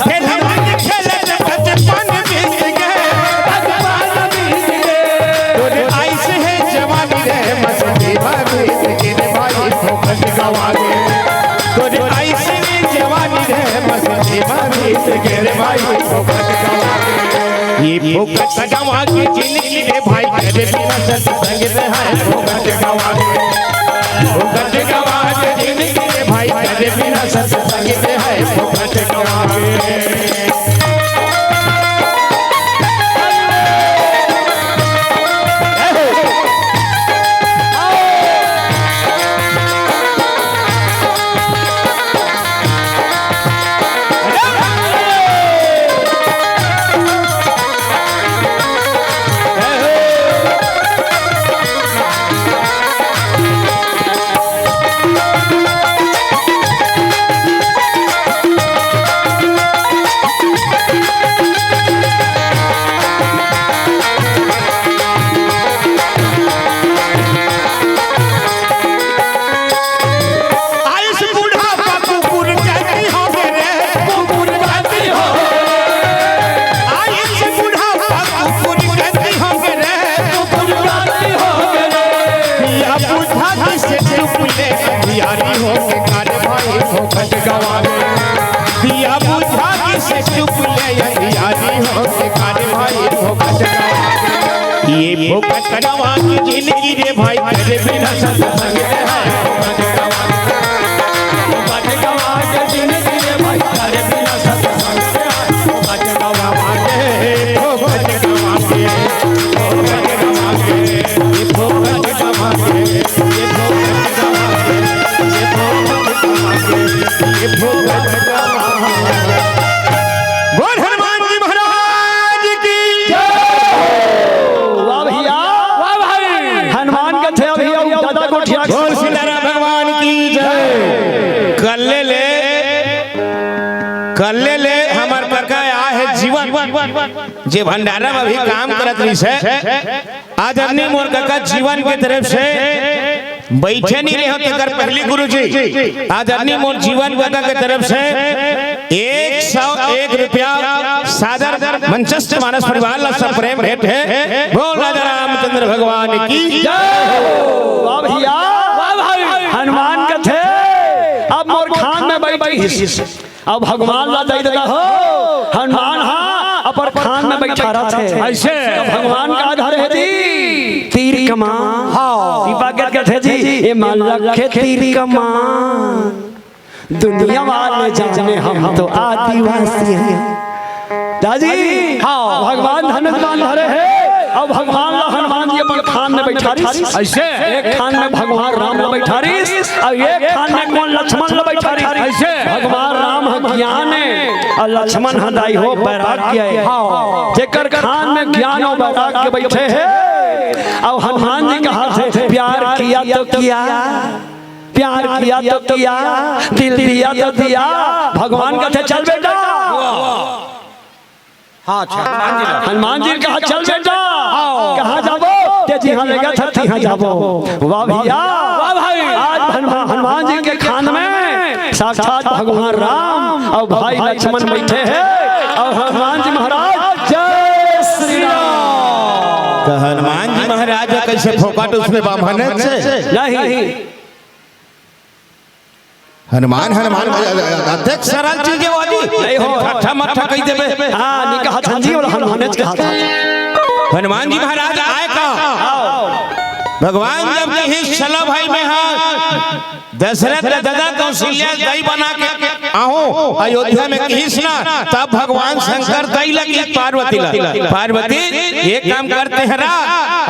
खेला माटी खेलत बचपन बीत गे, बचपन बीत गे। तोरे आइस हे जवानी रे, मस्ती भा बीत गे रे भाई, फोकट गंवा गे। तोरे आइस हे जवानी रे, मस्ती भा बीत गे रे भाई, फोकट गंवा गे। ये फोकट गंवा के जिंदगी रे भाई, करे बिना सत्संग रे हाय, फोकट गंवा के। फोकट गवा के जिंदगी रे भाई, करे बिना सत्संग के है फोकट गवा के। आयुष बुढ़ापा कुकुर कहती हो रे, कुकुर कहती हो। आयुष बुढ़ापा कुकुर कहती हो रे, कुकुर कहती हो रे। पिया बुझा से चुप ले अंधियारी हो के कान भाई हो खट गवा दे। पिया बुझा से चुप ले अंधियारी हो के कान भाई हो खट गवा दे। ये फोकट गवा की जिंदगी रे भाई, तेरे बिना सत्संग है। फोकट गवा के जिंदगी रे भाई, तेरे बिना सत्संग है। फोकट गवा के, फोकट गवा के, फोकट गवा के, ये फोकट गवा के, ये फोकट गवा के, ये फोकट गवा के, ये फोकट गवा के। बोल हनुमान जी महाराज की जय। वाह भैया, वाह भाई। हनुमान कथे अभी अउ दादा गोठिया। बोल सीताराम भगवान की जय। कल्ले ले, कल्ले ले हमर कका आए हे जीवन, जे भंडारा में अभी काम करत रहिस हे। आदरणीय मोर कका जीवन के तरफ से बैठे नहीं रहे हो, तेकर पहली गुरुजी, आदरणीय मोर जीवन कका के तरफ से एक सौ एक रुपया सादर मंचस्थ मानस परिवार ला सब प्रेम भेंट हे। बोल राजा रामचंद्र भगवान की जय। वाह भैया, वाह भाई। हनुमान कथे, अब मोर खान में बैठिस, अब भगवान ला दई देता हो। हनुमान हा अपन खान में बैठा रथे। अइसे? तो भगवान का धरे हे जी? तीर कमान। हाँ। दीपा के कथे जी, ये मान रखे तीर कमान। दुनिया वाले जाने हम तो आदिवासी हैं। दाजी, हाँ। भगवान धनुष बाण धरे हे, अउ भगवान ला हनुमान जी अपन खान में बैठारिस। अइसे? एक खान में भगवान राम ला बैठारिस, अउ एक खान में कोन लक्ष्मण ला बैठारिस। अइसे? भगवान राम ह ज्ञान हे, अउ लक्ष्मण ह दाई हो वैराग्य हे। हाँ। जेकर खान में ज्ञान अउ वैराग्य बैठे हे, अउ हनुमान जी कहत हे, प्यार किया तो किया, प्यार किया तो किया, दिल दिया तो दिया। भगवान कथे, चल बेटा। हाँ, अच्छा, हनुमान जी ला। हनुमान जी कहा, चल बेटा। हाँ। कहाँ जाबो? ते जिहाँ लेगत हस, तिहाँ जाबो। वाह भैया। वाह भाई। आज हनुमान, हनुमान जी के खान में साक्षात भगवान राम अउ भाई लक्ष्मण बैठे हे। अउ हनुमान जी महाराज, जय श्री राम। तो हनुमान जी महाराज कइसे फोकट उसने बाम्हन से? नहीं। हनुमान, हनुमान, अतेक सरल चीज हे वो जी। नहीं हो। ठट्ठा मट्ठा कहि देबे। हाँ, नहीं कहा था जी, वो हनुमाने कहा था। हनुमान जी महाराज आए का? भगवान जब कहिस, "चलो भाई, मैं हा दशरथ के ददा कौशल्या दाई बना के आहूँ अयोध्या में," कहिस ना, तब भगवान शंकर दाई लगिस पार्वती ला। पार्वती, एक काम करते हैं रा,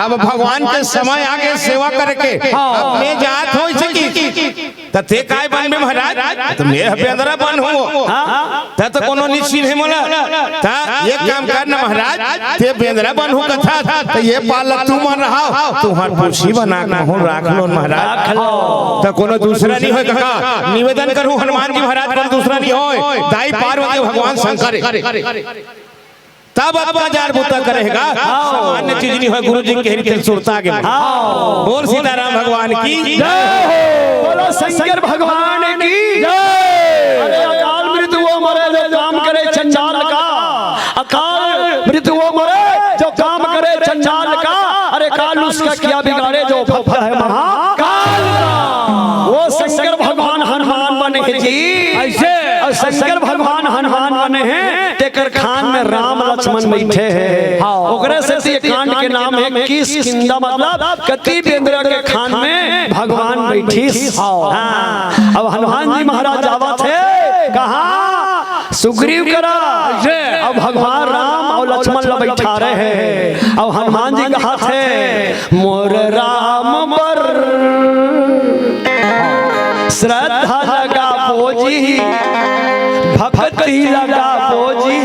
अब भगवान के समय आगे सेवा करके, अब मैं जात हों इसे की त ते काय बनबे महाराज? त मैं ह बेंदरा बनहूँ। हाँ? त, त कोनो निश्चित हे मोला। त एक काम कर ना महाराज, ते बेंदरा बनहूँ कथा, त ये पाल ला तुमन रहाव, तुँहर पुरसी बना के महूँ राख लोन महाराज। त कोनो दूसरा नइ होय कका, निवेदन करहूँ हनुमान जी महाराज, कोनो दूसरा नइ होय। दाई पार्वती भगवान शंकर हे। तब अतका जार बूता करे हे गा। हाँ। सामान्य चीज नइ होय, गुरु जी कहे रहिथे सुरता के। हाँ। बोल सीताराम भगवान की जय हो। बोलो शंकर भगवान की जय। अरे अकाल मृत्यु वो मरे जो काम करे चंडाल का। अकाल मृत्यु वो मरे जो काम करे चंडाल का। अरे काल उसका क्या बिगाड़े जो भक्त है महाकाल का। वो शंकर भगवान हनुमान बने हैं जी। अइसे? अउ शंकर भगवान हनुमान बने हैं। तेकर खान में राम लक्ष्मण बइठे हे। हाँ। ओकरे सेती ये कांड के नाम हे किष्किंधा, मतलब कति बेंदरा के खान में भगवान बइठिस। हाँ। हाँ। अब हनुमान जी महाराज आवत हे, कहाँ? सुग्रीव करा। जय। अब भगवान राम अउ लक्ष्मण ला बइठारे हे। अब हनुमान जी कहत हे, मोर राम बर श्रद्धा लगाबो जी, भक्ति लगाबो जी,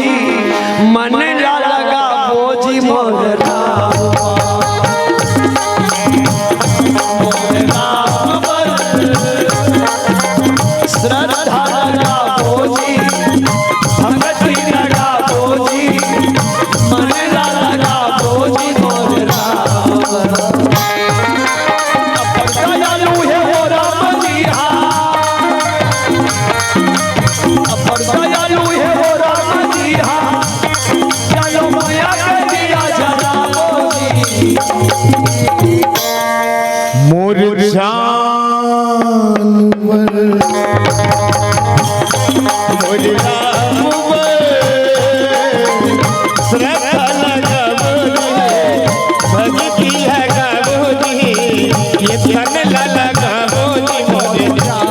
मन ला लगाबो जी मोर राम। मोर राम बर श्रद्धा लगाबो जी, भक्ति लगाबो जी, मन ला लगाबो जी मोर राम। अब्बड़ दयालु हे वो राम जी हा। अब्बड़ दयालु हे वो राम जी हा। चलो मया के दिया जलाबो जी। मोर जान बर, मोर राम बर, श्रद्धा लगाबो जी, भक्ति लगाबो जी, ये तन ला लगाबो जी मोर जान।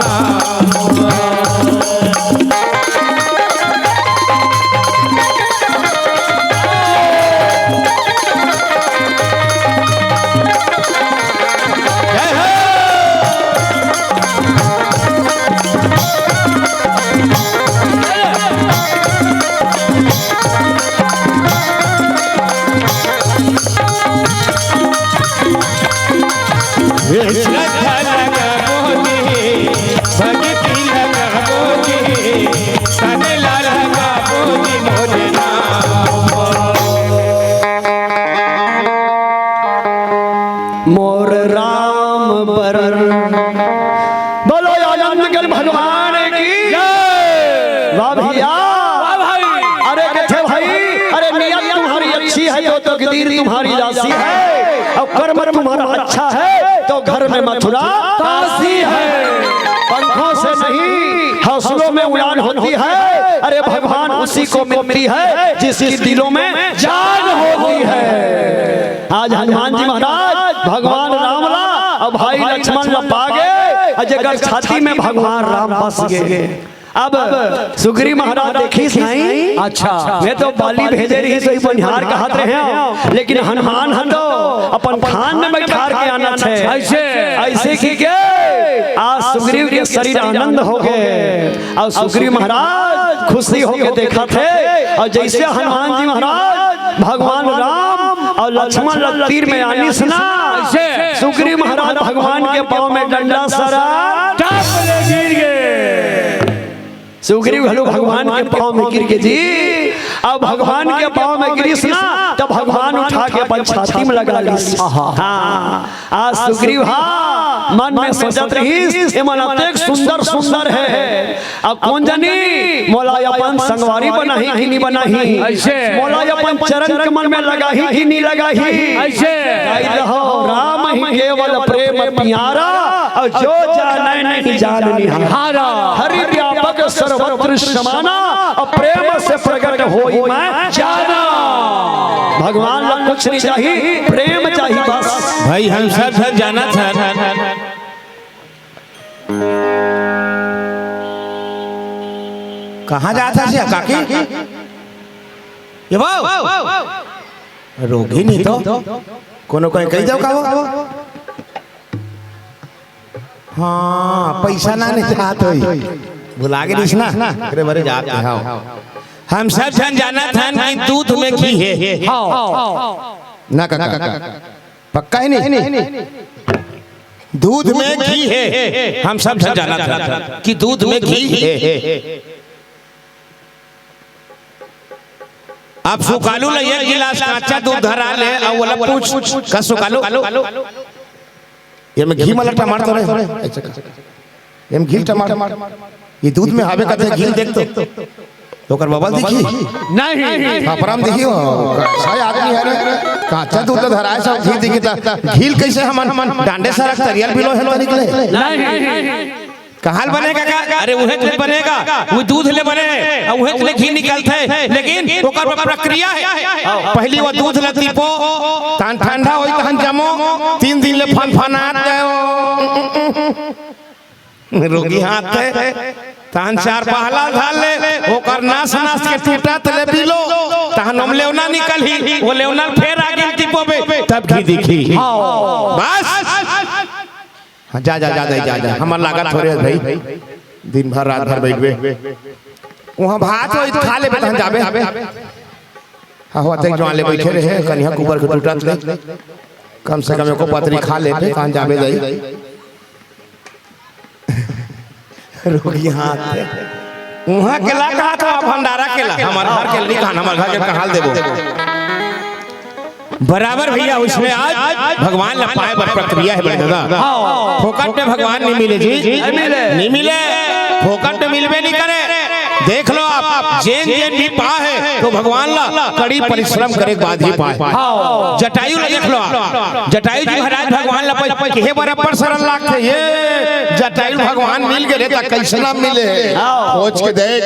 श्रद्धा लगाबो जी, भक्ति लगाबो जी, तन ला लगाबो जी मोर राम। मोर राम बर। बोलो आनंद कर भगवान की जय। वाह भैया। वाह भाई। अरे कथे भाई, अरे नियत तुम्हारी अच्छी है तो तकदीर तुम्हारी राशि है, और कर्म तुम्हारा अच्छा है तो घर में मथुरा काशी है। पंखों से नहीं, हौसलों में उड़ान होती है। अरे भगवान उसी को मिलती है जिसकी दिलों में जान होती है। आज हनुमान जी महाराज भगवान राम ला अउ भाई लक्ष्मण ला पा गे, अउ जेकर छाती में भगवान राम बस गे। अब सुग्रीव महाराज देखिस नहीं। अच्छा। मैं तो बाली भेजे रहिस, वही बनिहार कहत रहे हो, लेकिन हनुमान ह तो अपन खान में बैठार के आना थे। ऐसे? ऐसे कि के आज सुग्रीव के शरीर आनंद हो गे। अउ सुग्रीव महाराज खुशी होके देखत हे, अउ जैसे हनुमान जी महाराज भगवान राम अउ लक्ष्मण ल तीर में आनिस ना, सुग्रीव महाराज भगवान के पाँव में डंडा सरा टप ले गिर गे। सुग्रीव घलो भगवान के पाँव में गिर गे जी। अब भगवान के पाँव में गिरिस ना, तब भगवान उठा के अपन छाती में लगा लिस। हाँ। आज सुग्रीव हा मन में सोचत रहिस, "ये मन अतेक सुंदर सुंदर हे, अब कोन जनी मोला अपन संगवारी बनाही कि नी बनाही, ऐसे। मोला अपन चरण कमल में लगाही कि नी लगाही।" ऐसे। गाई रहो, राम ही केवल प्रेम प्यारा, अउ जो जाने नहीं जान निहारा। हरि व्यापक सर्वत्र समाना, अउ प्रेम से प्रगट होई मैं जाना। भगवान ला कुछ नहीं चाही, प्रेम चाही बस। भाई, हम सब झन जानत हन। कहाँ जात हस काकी? ये वो? रोगी नहीं तो। कोनो कोई कही जाओ का वो? हाँ, पैसा ना नहीं जात होई। भुला गे रहिस ना? अरे बरे जात है, हाँ। हम सब झन जानत हन कि दूध में घी हे। हाँ। ना काका, पक्का हे नहीं? दूध में घी हे। हम सब झन जानत हन कि दूध में घी हे। अब सुकालू ला एक गिलास काचा दूध धरा ले, अउ ओला पूछ, "का सुकालू, ये में घी मला टमाटर हे?" "ये में घी टमाटर, ये दूध में हावे कथे घी देख तो।" तो ओकर बबल दिखी? नहीं। खपरा म दिखी हो, कैसा आदमी हे रे? काचा दूध ला धराए सब घी दिखी त घी ल कैसे हमन डांडे सरक तरिया ल बिलो हे त निकले? नहीं। कहाँ ले बने काका? अरे उहेच ले बने गा, वो दूध ले बने हे, अउ उहेच ले घी निकलथे, लेकिन ओकर बर प्रक्रिया हे। पहिली वो दूध ल तिपो, तहन ठंडा होई, तहन जमो, तीन दिन ले फनफनात जाय ओ। रोगी हाथ हे, तहन चार पहला धर ले, ओकर नस नस के टूटत ले बिलो, तहन ओम लेवना निकलही, वो लेवना ल फेर आगी ल तिपोबे, तब घी दिखही। बस। हाँ, जा, जा, जा, जा, जा, जा। हमर लागत थोरे हे भाई, दिन भर रात भर बइठबे। उहाँ भात होई त खा लेबे, तहन जाबे। हाँ, होते जुआन ले बइठे रहे, कनिहा कुबर के टूटत ले। कम से कम एको पतरी खा लेबे, तहन जाबे जाई। रोगी हाथ। उहाँ के ला कहा था, भंडारा के ला। हमर घर के नहीं कहा, हमर घर के कहाँ ले देबो? बराबर भैया, उसमें आज भगवान ला पाए बर प्रक्रिया हे बड़े दादा। हाँ। फोकट में भगवान नहीं मिले जी। नहीं मिले। नहीं मिले। फोकट में मिलबे नहीं करे। देख लो आप, जेन जेन भी पाए हे, तो भगवान ला कड़ी परिश्रम करे के बाद ही पाए। हाँ। जटायु ला देख लो आप। जटायु जी महाराज भगवान ला पाए, किहे बराबर सरल लागथे। ये जटायु भगवान मिल गे रे, त कइसना मिले? हाँ। खोज के देख।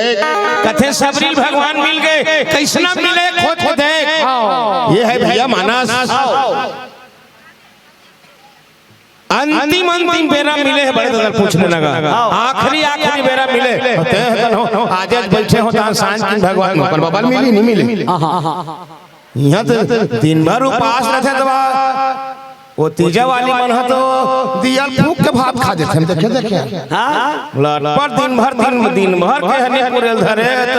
कथे सबरी ल भगवान मिल गे, कइसना मिले? खोज के देख। हाँ। ये हे भैया मानस। हाँ। अंतिम, अंतिम बेरा मिले हे बड़े दादा, पूछने लगा। आखिरी, आखिरी बेरा मिले। ते ह कन हो, आज, आज बइठे हो, तहाँ सांझ किन भगवान, पर बाबा मिली, नहीं मिली। इहाँ तो दिन भर उपास रथे, त वो तीजा वाली मन ह तो दिया ल फूंक के भात खा देथे। देखे, देखे। हाँ। लटपट दिन भर, दिन, दिन भर के हनी पुरेल धरे त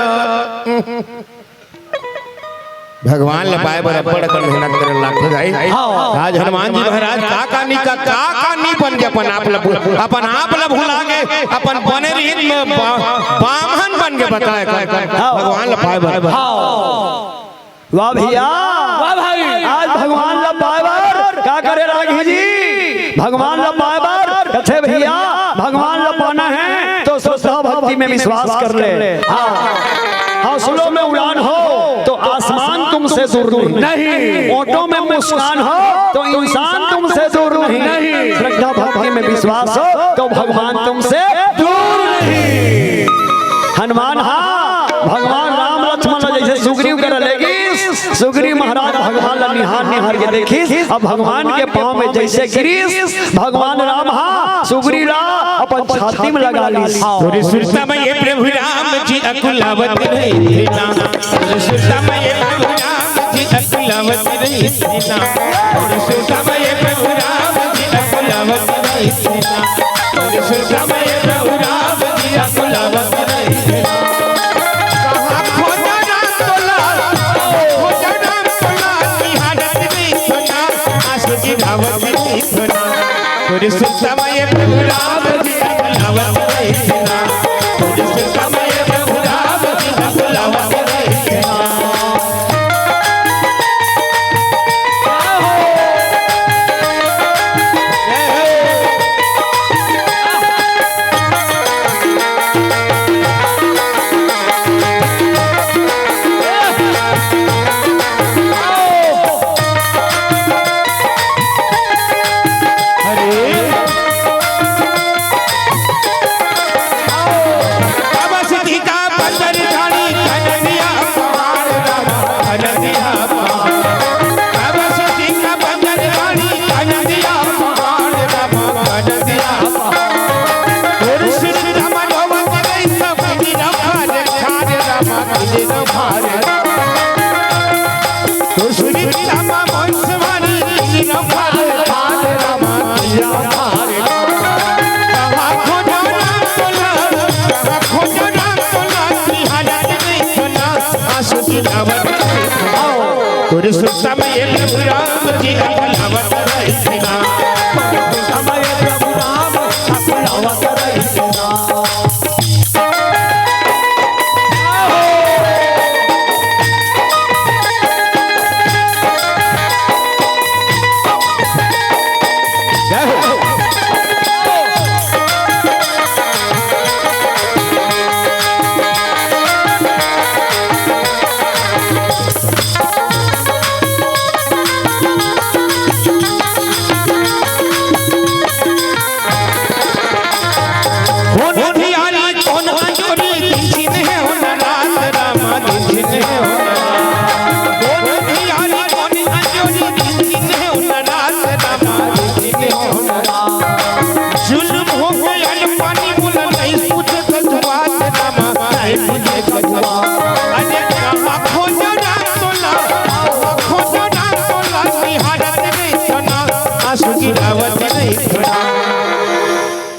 भगवान ल पाए बर अब्बड़ अकन मेहनत करे लागथे भाई। हाँ। आज हनुमान जी महाराज का का नी, का, का का नी बन गे, अपन आप ल भू-, अपन आप ल भुला गे, अपन बने रहित में बा-, बामन बन गे बताए का, का, हाँ। भगवान ल पाए बर। हाँ। वाह भैया। वाह भाई। आज भगवान ल पाए बर का करे रागी जी? भगवान ल पाए बर कथे भैया, भगवान ल पाना हे तो श्रद्धा भक्ति में विश्वास कर ले। हाँ। हौसलों में उड़ान हो तो आसमान तुमसे दूर नहीं। नहीं। ओंठों में मुस्कान हो तो इंसान तुमसे दूर नहीं। नहीं। श्रद्धा भक्ति में विश्वास हो तो भगवान तुमसे दूर नहीं। हनुमान, हाँ, भगवान राम लक्ष्मण ला जइसे सुग्रीव करा लेगिस, सुग्रीव महाराज भगवान ला निहार निहार के देखिस। अब भगवान के पाँव में जइसे गिरिस, भगवान राम हा सुग्रीव ला अपन छाती में लगा लिस। तोरे सुरता में ये प्रभु राम जी अकुलावत रहिथे ना। तोरे सुरता में ये प्रभु राम जी अकुलावत रहिथे ना। तोरे सुरता में ये प्रभु राम जी अकुलावत रहिथे ना। तोरे सुरता में ये प्रभु राम जी अकुलावत रहिथे ना। कहाँ खोजा राम तोला, खोजा राम तोला, निहारत रहिथे ना। आंसू गिरावत रहिथे ना। तोरे सुरता में ये प्रभु राम जी अकुलावत रहिथे ना। तोरे सुरता में ये प्रभु राम जी अकुलावत रहिथे ना। तोरे सुरता में ये प्रभु राम जी अकुलावत रहिथे ना। तोरे सुरता में ये प्रभु राम अकुलावत रहिथे ना।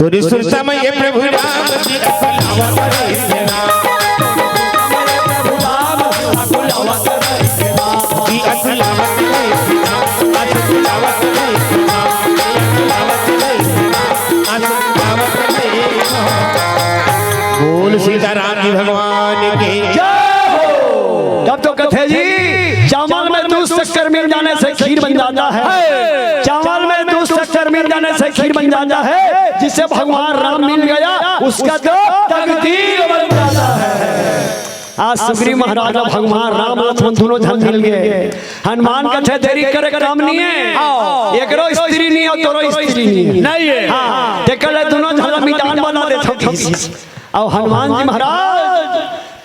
सुरता में ये प्रभु राम जी असलावत रहिसे ना। जी असलावत रहिसे ना, असलावत रहिसे ना, असलावत रहिसे ना, असलावत रहिसे ना। बोल सीताराम जी भगवान की। जय हो। तब तो कथे जी, चावल में दूध शक्कर मिल जाने से खीर बन जाता है। चावल में दूध शक्कर मिल जाने से खीर बन जाता है। जिसे भगवान राम मिल गया, उसका तो तकदीर बन जाता है। आज सुग्रीव महाराज और भगवान राम लक्ष्मण दोनों झन मिल गए। हनुमान कथे देरी करे काम नहीं है, एकरो स्त्री नहीं है और तोरो स्त्री नहीं है। नहीं है। हाँ, ते कहले दोनों झन मिटान बना दे थोड़ी। और हनुमान जी महाराज,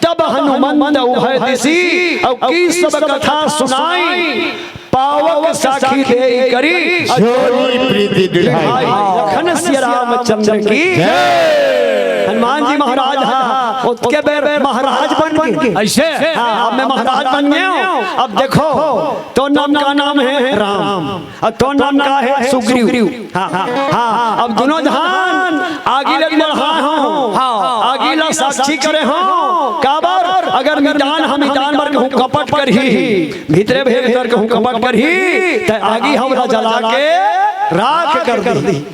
तब हनुमंत उभय दिसी, और की सब कथा सुनाई, पावक साखी देई करी, जोरी प्रीति दृढ़ाई। लखन सिया रामचंद्र की जय। हनुमान जी महाराज, हाँ, उसके बेर महाराज बन गए। ऐसे? हाँ, अब मैं महाराज बन गया हूँ। अब देखो, तो नाम का नाम है राम, और तो नाम का है सुग्रीव। हाँ, हाँ, हाँ, अब दोनों धान आगी ले बढ़ा हो, हाँ। आगी ला साक्षी करे हो। काबर? अगर मितान हम मितान बर कहूँ कपट करही, भीतरे भीतर कहूँ कपट करही, त आगी हमरा जला के राख कर दी।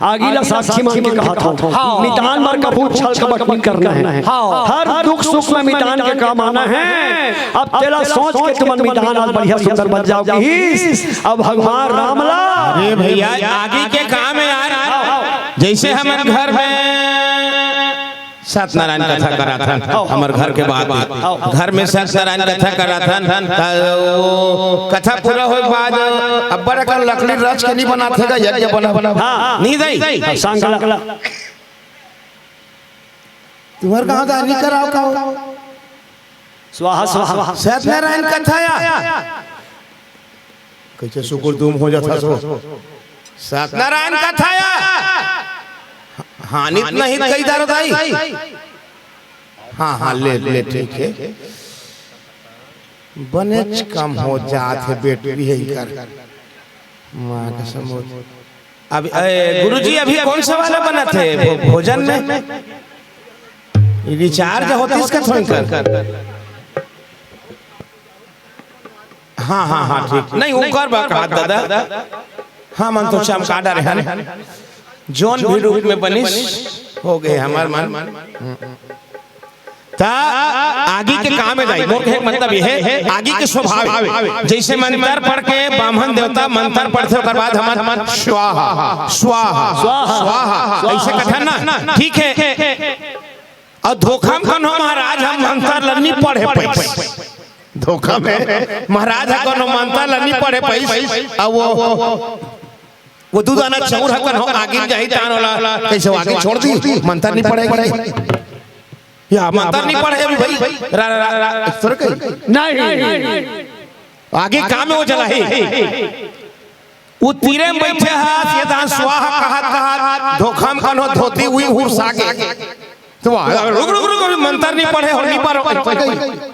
आगी ला साक्षी मान के कहा था, हाँ। मितान बर कभू छल कपट नहीं करना है। हाँ। हर दुख सुख में मितान के काम आना है। अब तेला सोच के तुमन मितान आज बढ़िया सुंदर बन जाओ कहिस। अब भगवान राम ला अरे भैया, आगी के काम है यार। जैसे हमन घर में सत्यनारायण कथा कराथन, हमर घर के बात, घर में सत्यनारायण कथा कराथन, त वो कथा पूरा होए के बाद अब्बड़ अकन लकड़ी रच के नहीं बनाथे गा, यज्ञ बना, बना, हाँ। नहीं दई? सांगला। तुम्हार कहाँ का नहीं कराओ का हो? स्वाहा, स्वाहा। सत्यनारायण कथा या? कैसे सुकुर तुम हो जाता सो? सत्यनारायण कथा या? हानि नहीं कही दारो दाई। हाँ, हाँ, ले, ले, ठीक है। बनेच कम हो जात है, बेटरी है इकर। माँ कसम हो। अब, ए, गुरुजी, अभी कौन सा वाला बना थे भो-, भोजन में? रिचार्ज होतिस का थोड़ी कर? हाँ, हाँ, हाँ, ठीक। नहीं, ओकर बा कहा दादा। हाँ, मन तो चमका डरे हन। जोन भी रूप में बनिस, हो गए हमार मन। त आगी के काम में दाई, मोर कहे के मतलब ये है, आगी के स्वभाव है। जैसे मंत्र पढ़ के बामन देवता मंत्र पढ़थे, ओकर बाद हमन स्वाहा, स्वाहा, स्वाहा, स्वाहा, ऐसे कथन ना, ठीक है। और धोखा में कौन हो महाराज, हम मंत्र ल नहीं पढ़े पाइस। धोखा में महाराज ह कोनो मंत्र ल नहीं पढ़े पाइस। अब वो, वो दू दाना चाउर ह कोनो आगी में जाही तान वाला, कैसे वो आगी छोड़ दी? मंत्र नहीं पढ़े भाई। या मंत्र नहीं पढ़े अभी भाई। रा, रा, रा, रा, इस तरह के। नहीं। आगी काम में वो जलाही। वो तीरे में बैठे हा, ये दान स्वाहा कहत, कहत, धोखा में कोनो धोती हुई हुरसा के। तो वाह, रुक, रुक, रुक, अभी मंत्र नहीं पढ़े हो, नहीं पढ़ो।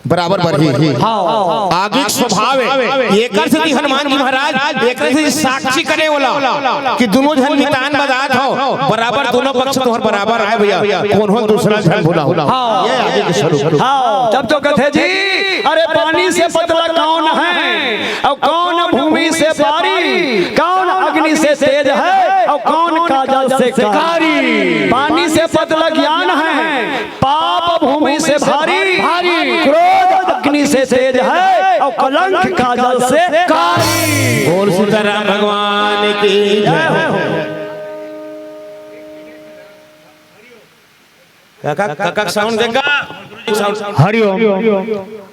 बराबर बरही। हाँ। आगी के स्वभाव है। एकर सेती हनुमान जी महाराज, एकर सेती साक्षी करे वाला कि दोनों झन मितान बजात हो, बराबर दोनों पक्ष तोहर बराबर आए भैया, कोनो दूसरा झन भुलाओ। हाँ। ये आगी के स्वरूप। हाँ। तब तो कथे जी, अरे पानी से पतला कौन है और कौन भूमि से भारी, कौन अग्नि से तेज है और कौन काजल से कारी। पानी से पतला ज्ञान है, पाप भूमि से भारी, भारी। क्रोध अग्नि से तेज है और कलंक काजल से कारी। बोल सीताराम भगवान की जय हो। काका, काका साउंड देगा? साउंड। हरिओम।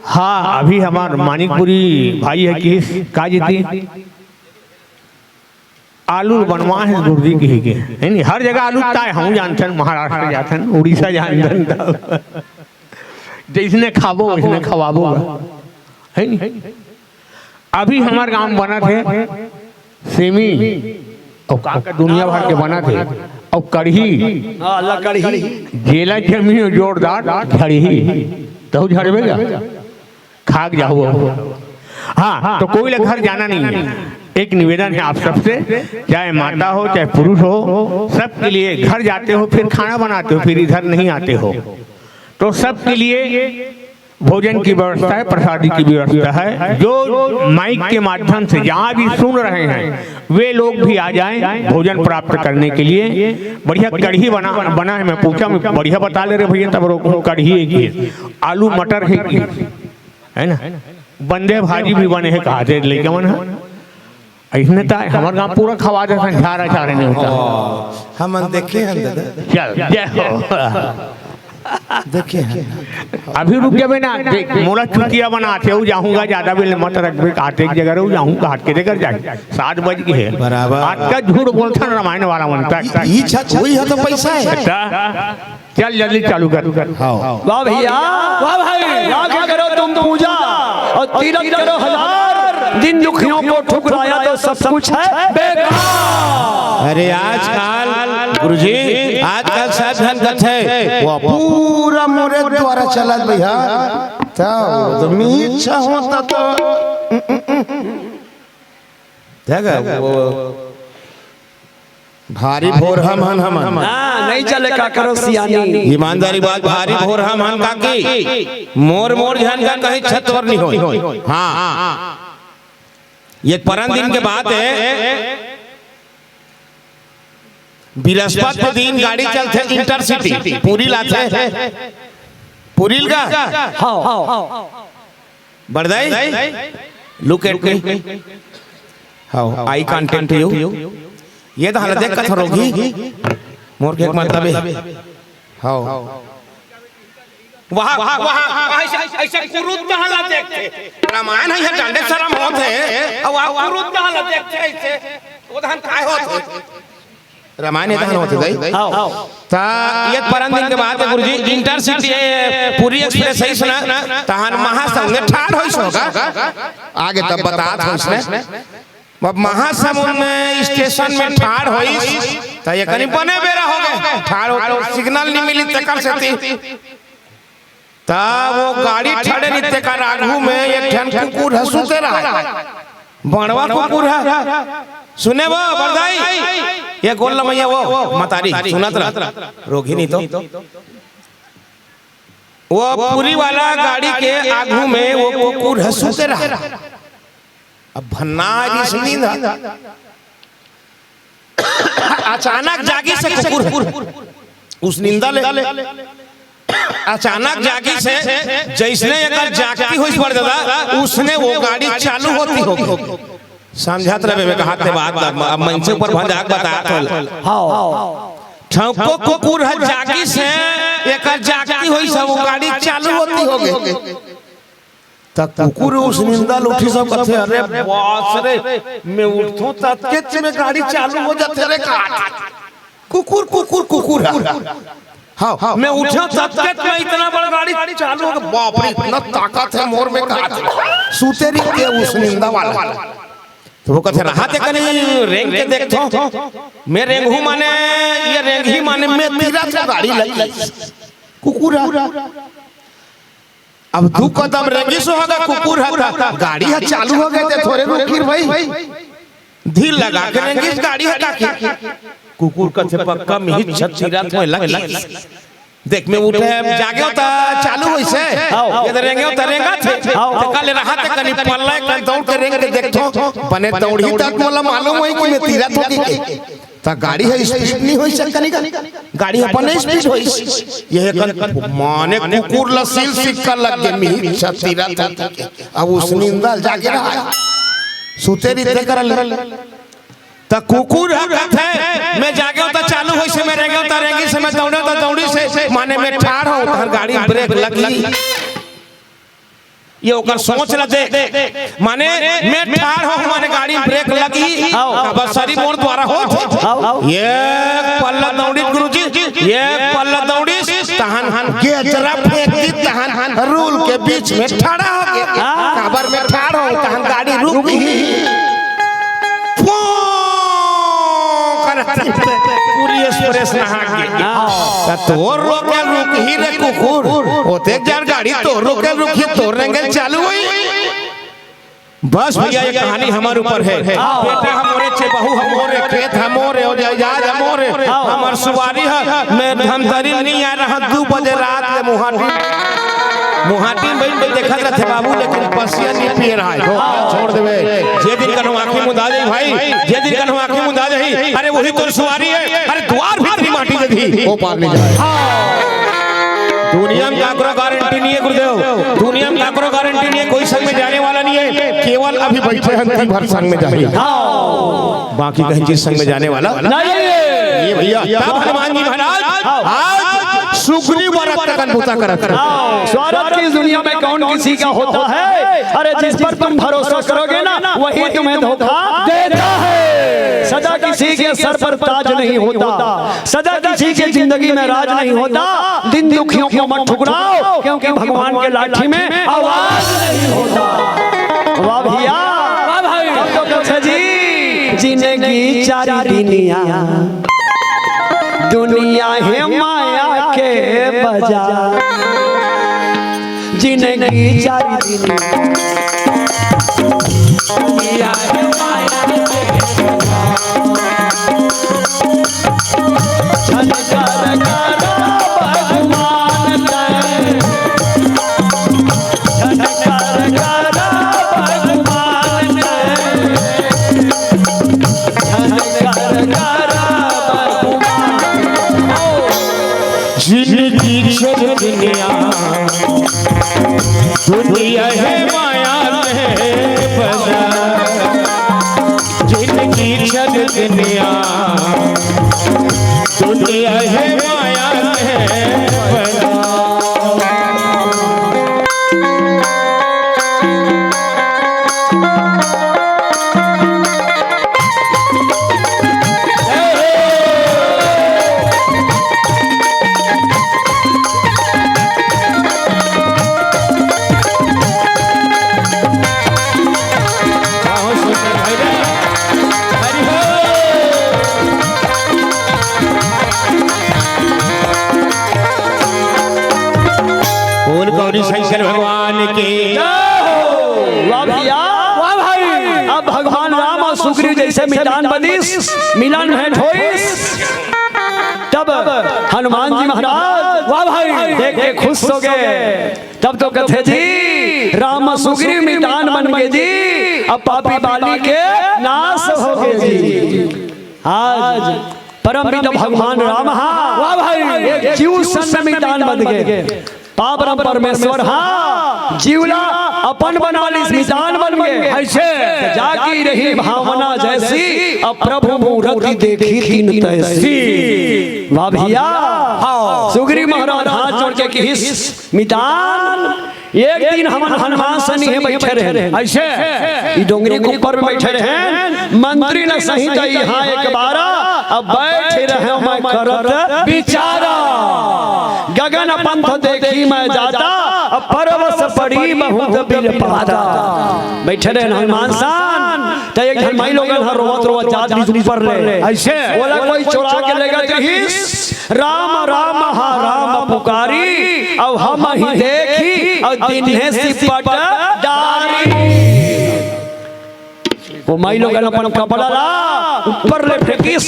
हाँ, अभी हमार मानिकपुरी भाई है कि का जीती? आलू बनवा है गुरुजी की के, है नी? हर जगह आलू ताय हम जानथन, महाराष्ट्र जाथन, उड़ीसा जानथन, तब जैसने खाबो वैसने खवाबो, है नी? अभी हमार गांव बना थे सेमी, और का, का दुनिया भर के बना थे, और कढ़ी, हाँ, लकड़ी। जेला जमी हो जोरदार झड़ही, तो झड़बे का? खाक जाहू। हाँ, तो कोई ले घर जाना नहीं है। एक निवेदन है आप सबसे, चाहे माता हो, चाहे पुरुष हो, सबके लिए घर जाते हो, फिर खाना बनाते हो, फिर इधर नहीं आते हो, तो सबके लिए भोजन की व्यवस्था है, प्रसादी की व्यवस्था है। जो माइक के माध्यम से जहाँ भी सुन रहे हैं, वे लोग भी आ जाएं भोजन प्राप्त करने के लिए। बढ़िया कढ़ी बना बना है, मैं पूछा, मैं बढ़िया बता ले रहे भैया, तब रोक, कढ़ी है कि आलू मटर है कि, है ना, बंदे भाजी भी बने है, कहा थे लइका मन ह। इसने तो हमर गांव पूरा खवा देथन, झारा झारे नहीं होता। हमन देखे हन दादा। चल, जय हो। देखे हन। अभी रुक जाबे ना, देख, मोला चुतिया बनाथे, अउ जाहूंगा, ज्यादा बेल मत रखबे, काटे एक जगह रहू, जाहूंगा, हट के देकर जाए। सात बज गए है। बराबर। आज का झूठ बोलथन रामायण वाला मन तक। ई छत वही है तो पैसा है। अच्छा। चल जल्दी चालू कर। हाँ। वाह भैया, वाह भाई, लाख करो तुम पूजा और तीरथ करो हजार, जिन दुखियों को ठुकराया तो सब कुछ है बेकार। अरे आजकल गुरुजी, आजकल सब झन कथे वो पूरा मोरे द्वारा चलत भैया, तो मीछा होता तो देखा वो भारी भोर हम हन हमन। हाँ, नहीं चले का करो सियानी। ईमानदारी बात, भारी भोर हम हन काकी। मोर मोर झन का कहीं छत वर नहीं होई। हाँ। ये परन दिन के बात है। बृहस्पति के दिन गाड़ी चलथे इंटरसिटी। पूरी लाथे। पूरी लगा। हाँ। बड़दाई, look at me. How I content you. ये तो हालत देख कथरोगी। मोर के मतलब है। हाँ। वहाँ, वहाँ, वहाँ, ऐसे, ऐसे कुरुत का हालत देखते। रामायण है, यहाँ डंडे शर्म होते हैं। अब वहाँ कुरुत का हालत देखते हैं ऐसे। वो तो हम काय होते। रामायण ये तहन होथे दाई। हाँ। त ये परन दिन के बात है गुरुजी, इंटरसिटी, ये पूरी एक्सप्रेस सही सुना, तहन महासमुंद में ठाड़ होइस होगा। आगे तब बतात होइस ने। अब महासमुंद में स्टेशन में ठाड़ होइस, त ये कनी बने बेरा हो गए। ठाड़ हो तो सिग्नल नहीं मिली तेकर सेती। त वो गाड़ी ठड़े नहीं, तेकर आगू में एक ठन कुकुर ह सुते रहा, बड़वा कुकुर ह। सुने वो बड़दाई, ये गोल लमैया वो मतारी सुनत रह, रोगी नहीं तो। वो पूरी वाला गाड़ी के आगू में वो कुकुर ह सुते रहा। अब भन्ना जिस नींद ह। अचानक जागिस हे कुकुर, उसनिंदा ले। अचानक जागिस हे, जइसने एकर जागती होइस बड़ दादा, उसने वो गाड़ी चालू होती होगी। समझत रहे मैं कहत हे बात, अब, अब मनसे ऊपर भंजाक बतात होल। हाँ। ठौको कुकुर ह जागिस हे, एकर जागती होइस हे, वो गाड़ी चालू होती होगी। त कुकुर उसनिंदा ले उठिस अउ कथे, "अरे बास रे, मैं उठथों ततकेच में गाड़ी चालू हो जाथे रे का।" कुकुर, कुकुर, कुकुर ह। हाँ, मैं उठेंव ततकेच में इतना बड़ गाड़ी चालू हो गे। बाप रे, इतना ताकत हे मोर में का। सुते रहिथे उसनिंदा वाला। त वो कथे, "रहा ते कनी रेंग के देखथों।" मैं रेंगहूं माने, ये रेंगही माने मैं तीरथों गाड़ी लगी। कुकुर ह। अब दू कदम रेंगिस होगा कुकुर ह त, गाड़ी ह चालू हो गे ते थोरे रुकिस भाई। धीर लगा के रेंगिस गाड़ी ह ताकि कुकुर कथे, "पक्का मिही छत तीरथों लगी।" देख, मैं उठे, जागेंव त चालू होइस हे। हाँ। ये त रेंगेंव त रेंगथे। हाँ। त काले रहा ते कनी पल्ला कन दौड़ के रेंग के देखथों, बने दौड़ही त मोला मालूम होही कि मैं तीरथों कि के। त गाड़ी ह स्पीड नहीं होइस हे कनी का, गाड़ी ह बने स्पीड होइस। ये कन माने कुकुर ला सील सिक्का लग गे, मिही छत तीरथों कि के। अब उसनिंदा ले जागे रहा, सुते रहिथे कर ले। त कुकुर ह कथे, "मैं जागेंव त चालू होइस हे, मैं रेंगेंव त रेंगिस हे, मैं दौड़ेंव त दौड़िस हे, माने मैं ठाड़ हों, तहन गाड़ी में ब्रेक लगी।" ये ओकर सोच ल देख, माने मैं ठाड़ हों, माने गाड़ी में ब्रेक लगी। हाँ। काबर सरी मोर द्वारा होत हे। हाँ। ये पल्ला दौड़िस गुरुजी, ये पल्ला दौड़िस, तहन गेजरा फेंक दिस, तहन रूल के बीच में ठाड़ा हो गे। हाँ। काबर मैं ठाड़ हों, तहन गाड़ी रुकही। फों करत पूरी एक्सप्रेस नहा गे। हाँ। त तोर रोके रुकही रे कुकुर, ओतेक जर गाड़ी तोर रोके रुकही, तोर रेंगे चालू होही। बस भैया, ये कहानी हमर ऊपर हे। हाँ। बेटा हमरे चे, बहू हमरे, खेत हमरे, अउ जायदाद हमरे। हाँ। हमर सुवारी हे, मैं धमतरी नइ आय रहंव, दू बजे रात ले मुहाटी, मुहाटी में बइठ के देखत रहिथे बाबू, लेकिन पसिया नइ पिए रहय। हाँ। छोड़ देबे। जे दिन कहूँ आँखी मुंदा जाही भाई, जे दिन कहूँ आँखी मुंदा जाही, अरे वही तोर सुवारी हे, अरे दुवार भीतरी माटी दे दिही। ओ पार नइ जाय। हाँ। दुनिया में काकरो गारंटी नइ हे गुरुदेव, दुनिया में काकरो गारंटी नइ हे, कोई संग में जाने वाला नइ हे, केवल अभी बइठे हन, दिन भर संग में जाही। हाँ। बाकी कहीं चीज संग में जाने वाला नइ हे। ये भैया, तब हनुमान जी महाराज आज सुग्रीव बर अतकन बूता करत हे। हाँ। स्वार्थ की इस दुनिया में कौन किसी का होता है? अरे जिस पर तुम भरोसा करोगे ना, वही तुम्हें धोखा देता है। सदा किसी के सर पर ताज नहीं होता, सदा किसी की जिंदगी में राज नहीं होता। दिन दुखियों को मत ठुकराओ, क्योंकि भगवान के लाठी में आवाज नहीं होता। वाह भैया, वाह भाई। तब तो कथे जी, जिंदगी चारी दुनिया, दुनिया हे माया के बाजार। जिंदगी चारी दुनिया, दुनिया हे माया के बाजार। झनकार करा भगवान के, झनकार करा भगवान के, झनकार करा भगवान। जिंदगी चारी दुनिया, दुनिया हे माया के बाजार। जिंदगी चारी दुनिया, दुनिया हे माया के बाजार। बोल गौरी शंकर भगवान की। वाह भैया, वाह भाई। अब भगवान राम अउ सुग्रीव जइसे मितान बनिस, मिलन भेंट होइस, तब हनुमान जी महाराज, वाह भाई, देख के खुश होगे। तब तो कथे जी, राम सुग्रीव मितान बन गे जी, अब पापी बाली के नाश होगे जी। आज परमपिता भगवान राम हा, वाह भाई, एक जीव सन में मितान बन गे। पावरम परमेश्वर हा जीव ला अपन बना लिस, मितान बन गे। अइसे? जागी रही भावना जैसी, अब प्रभु मूरति देखी तिन तैसी। वाह भैया। हाँ। सुग्रीव महाराज हाथ जोड़ के किहिस, मितान, एक दिन हमन हनुमान सनिहे बइठे रहेन। अइसे? ई डोंगरी के ऊपर में बइठे रहेन। मंत्री न सही त इहाँ एक बारा, अब बइठे रहेंव मैं करत बिचारा। गगन पंथ देखी मैं जाता, अब परवस पड़ी बहुत बिलपाता। बइठे रहेन हनुमान सन, त एक झन माई लोगन ह रोवत रोवत जात रिहिस ऊपर ले। अइसे? ओला कोई चोरा के लेगत रिहिस। राम राम हा राम पुकारी, अब हमही देखी, अब दीन्हे सिपट डारी। ओ माई लोगन अपन कपड़ा ला ऊपर ले फेंकिस,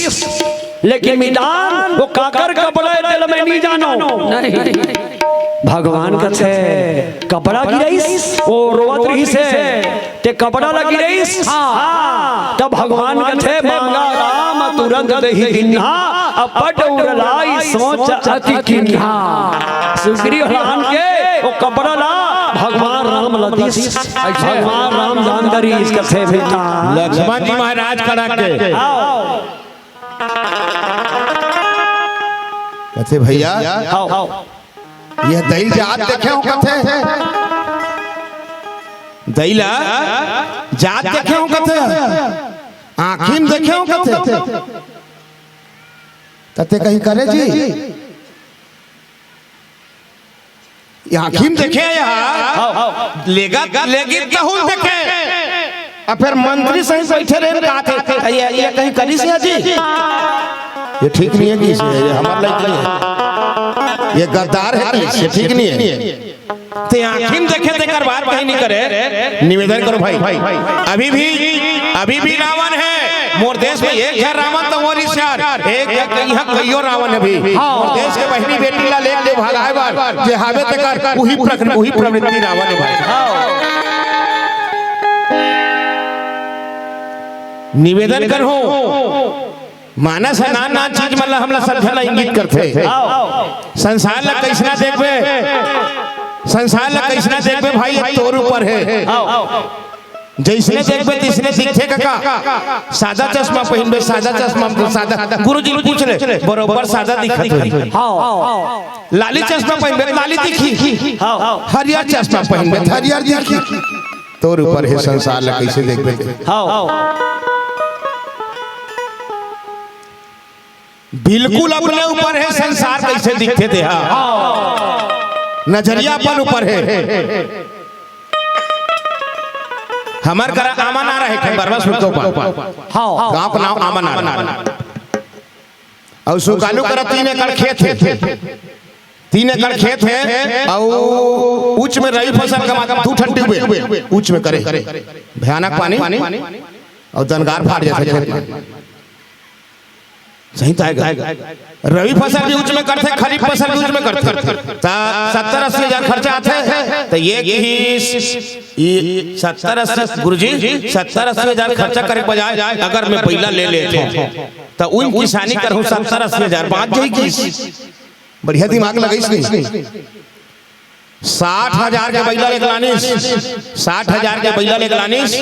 लेकिन मितान ओ काकर कपड़ा ए तेला मैं नइ जानों। नहीं। भगवान कथे, कपड़ा गिरइस, ओ रोवत रिहिसे, ते कपड़ा ला गिरइस। हाँ। तब भगवान कथे, मांगा राम तुरंत देहि दीन्हा, अब पट उरलाई सोच अति कीन्हा। सुग्रीव हलान के ओ कपड़ा ला भगवान राम ला दिस। भगवान राम जान डरिस, कथे बेटा। लक्ष्मण जी महाराज करा के। आओ। कथे भैया, आओ। ये दई जात देखे हो कथे? दई ला जात देखे हो कथे? आँखी में देखे हो कथे? त ते कहीं करे जी? ये आँखी में देखे यार। लेगा, लेगी तहूँ देखे। अब फेर मंत्री सही बइठे रहे, कहा थे, ये, ये कहीं करिस या जी? ये ठीक नइ हे जी, ये हमर लायक नइ हे। ये गद्दार हे, ये ठीक नहीं हे। ते आँखी म देखे तेकर बात कहीं नहीं करे। निवेदन करो भाई, अभी भी, अभी भी रावण हे मोर देश में। एक झन रावण तो मोर इस यार, एक झन कहीं, कइयो रावण हे भी। मोर देश के बहिनी बेटी ला लेके भगाए बर जे हावे तेकर उही प्रकृ-, उही प्रवृत्ति रावण हे भाई। निवेदन करहूं, मानस ह नान नान चीज मन ला हमला सब झन ला इंगित करथे। संसार ला कइसना देखबे, संसार ला कइसना देखबे भाई, ये तोर ऊपर हे। जइसने देखबे तइसने दिखथे कका। सादा चश्मा पहिनबे, सादा चश्मा, सादा। गुरुजी ल पूछ ले, बरोबर सादा दिखत होही। लाली चश्मा पहिनबे, लाली दिखही। हरियर चश्मा पहिनबे, हरियर दिखही। तोर ऊपर हे संसार ला कइसे देखबे ते। बिल्कुल अपने ऊपर हे संसार कइसे दिखथे तेहा। नजरिया अपन ऊपर हे। हमर करा आमा नार हे, बरवा सुरतो पा। गांव का नाम आमा नार। अउ सुकालू करा तीन एकड़ खेत हे। तीन एकड़ खेत हे, अउ उच में रबी फसल कमाथे, दू ठन ट्यूबवेल उच में करे। भयानक पानी, अउ दनगार फाट जाथे खेत में। सही त हे गा। रबी फसल भी उच में करथे, खरीफ फसल भी उच में करथे। त सत्तर अस्सी हजार खर्चा आथे, त ये कि ई सत्तर अस्सी, गुरुजी, सत्तर अस्सी हजार खर्चा करे के बजाय अगर मैं बइला ले लेथों, त उही किसानी करहूं, सत्तर अस्सी हजार बांच जाही। बढ़िया दिमाग लगाइस नहीं। साठ हजार के बइला लेके लानिस, साठ हजार के बइला लेके लानिस।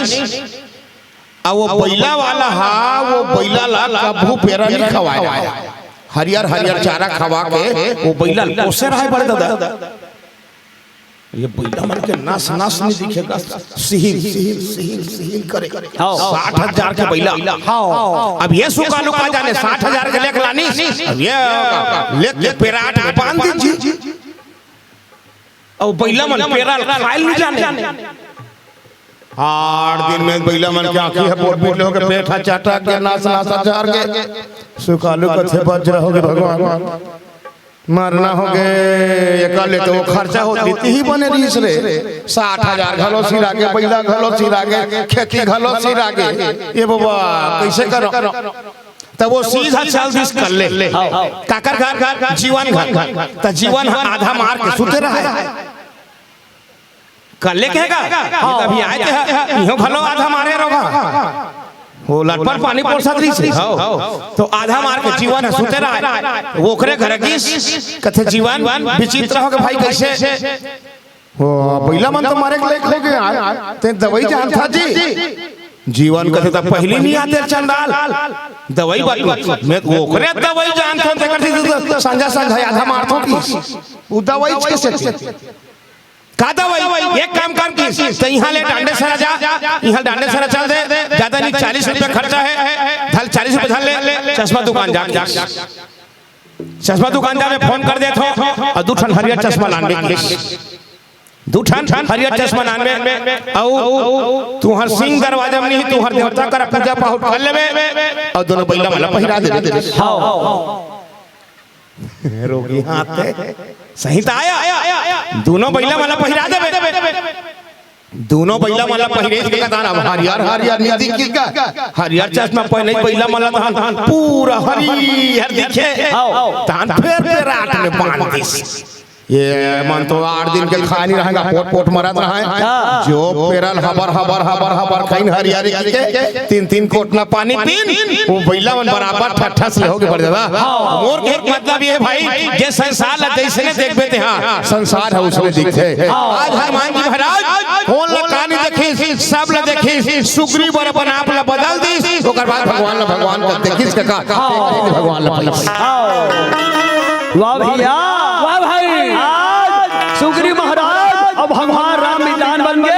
अब वो बइला वाला हा, वो बइला ला कभू पेरा नहीं खवाए। हरियर हरियर चारा खवा के वो बइला ल पोसे रहय बड़े ददा। ये बइला मन के नस नस नहीं दिखे गा, सिहिल सिहिल सिहिल सिहिल करे। साठ हजार के बइला। अब ये सुकालू का जाने, साठ हजार के लेके लानिस, अब ये लेके पेराट में बांध दीजिए। अउ बइला मन पेरा ल खाए ल नहीं जाने। आठ दिन में बइला मन के आँखी ह बोट बिटले होगे, पेट ह चटक के, नस नस ह झर गे। सुकालू कथे, "बच रहोगे भगवान, मरना होगे।" एकर ले तो वो खर्चा होत बीती ही बने रहिस रे। साठ हजार घलो सिरा गे, बइला घलो सिरा गे, खेती घलो सिरा गे। ये बबा, कइसे करो? त वो सीधा चल दिस कल्ले। काकर घर? जीवन घर। त जीवन ह आधा मार के सुते रहय। कल्ले कहेगा, "ये त अभी आए थे, इहो घलो आधा मारे रहोगा।" वो लटपट पानी परोसत रहिस हे। त आधा मार के जीवन ह सुते रहय। वो ओकरे घर गिस, कथे, "जीवन, विचित्र होगे भाई, कइसे?" ओ, बइला मन तो मरे के लायक होगे यार। ते दवई जानथा जी? जीवन कथे, "त पहिली नहीं आते चंडाल। दवई बात में, मैं ओकरे दवई जानथों, तेकर से तो संझा संझा आधा मारथों कि। वो दवई कइसे थे?" "का दवई?" "एक काम कर कि, त इहाँ ले डांडे सरा जा, इहाँ डांडे सरा चल दे, जादा नहीं, चालीस रुपया खर्चा हे, धर चालीस रुपया धर ले, चश्मा दुकान जा।" चश्मा दुकान जा, मैं फोन कर देथों, अउ दू ठन हरियर चश्मा लानबे। दू ठन हरियर चश्मा लानबे, अउ तुंहर सिंह दरवाजा में नहीं, तुंहर देवता करा पूजा पाठ कर लेबे, अउ दूनों बइला मन ला पहिरा देबे। रोगी हाथ हे। सही त आय, दूनों बइला मन ला पहिरा देबे। दूनों बइला मन ला पहिरे के कदान अब हरियर हरियर नहीं दिखिस गा। हरियर चश्मा पहिने बइला मन ला तहन पूरा हरियर दिखे। तहन फेर पेराट में बांध दिस। ये मन तो आठ दिन के खानी रहय गा, पोट पोट मरत रहय। जो पेरा ल हबर हबर हबर हबर खइन हरियर दिखे, तीन तीन कोटना पानी पीन, वो बइला मन बराबर ठठस ले होगे बड़े ददा। मोर के एक मतलब ये भाई, जे संसार ला जइसने देखबे तेहा, संसार ह उसने दिखथे। आज हनुमान जी महाराज कोन ला का नहीं देखिस, सब ला देखिस, सुग्रीव बर अपन आप ला बदल दिस, ओकर बाद भगवान ला भगवान ला देखिस कका, भगवान ला पाइस। वाह भैया, वाह भाई। आज सुग्रीव महाराज अब भगवान राम मितान बन गे।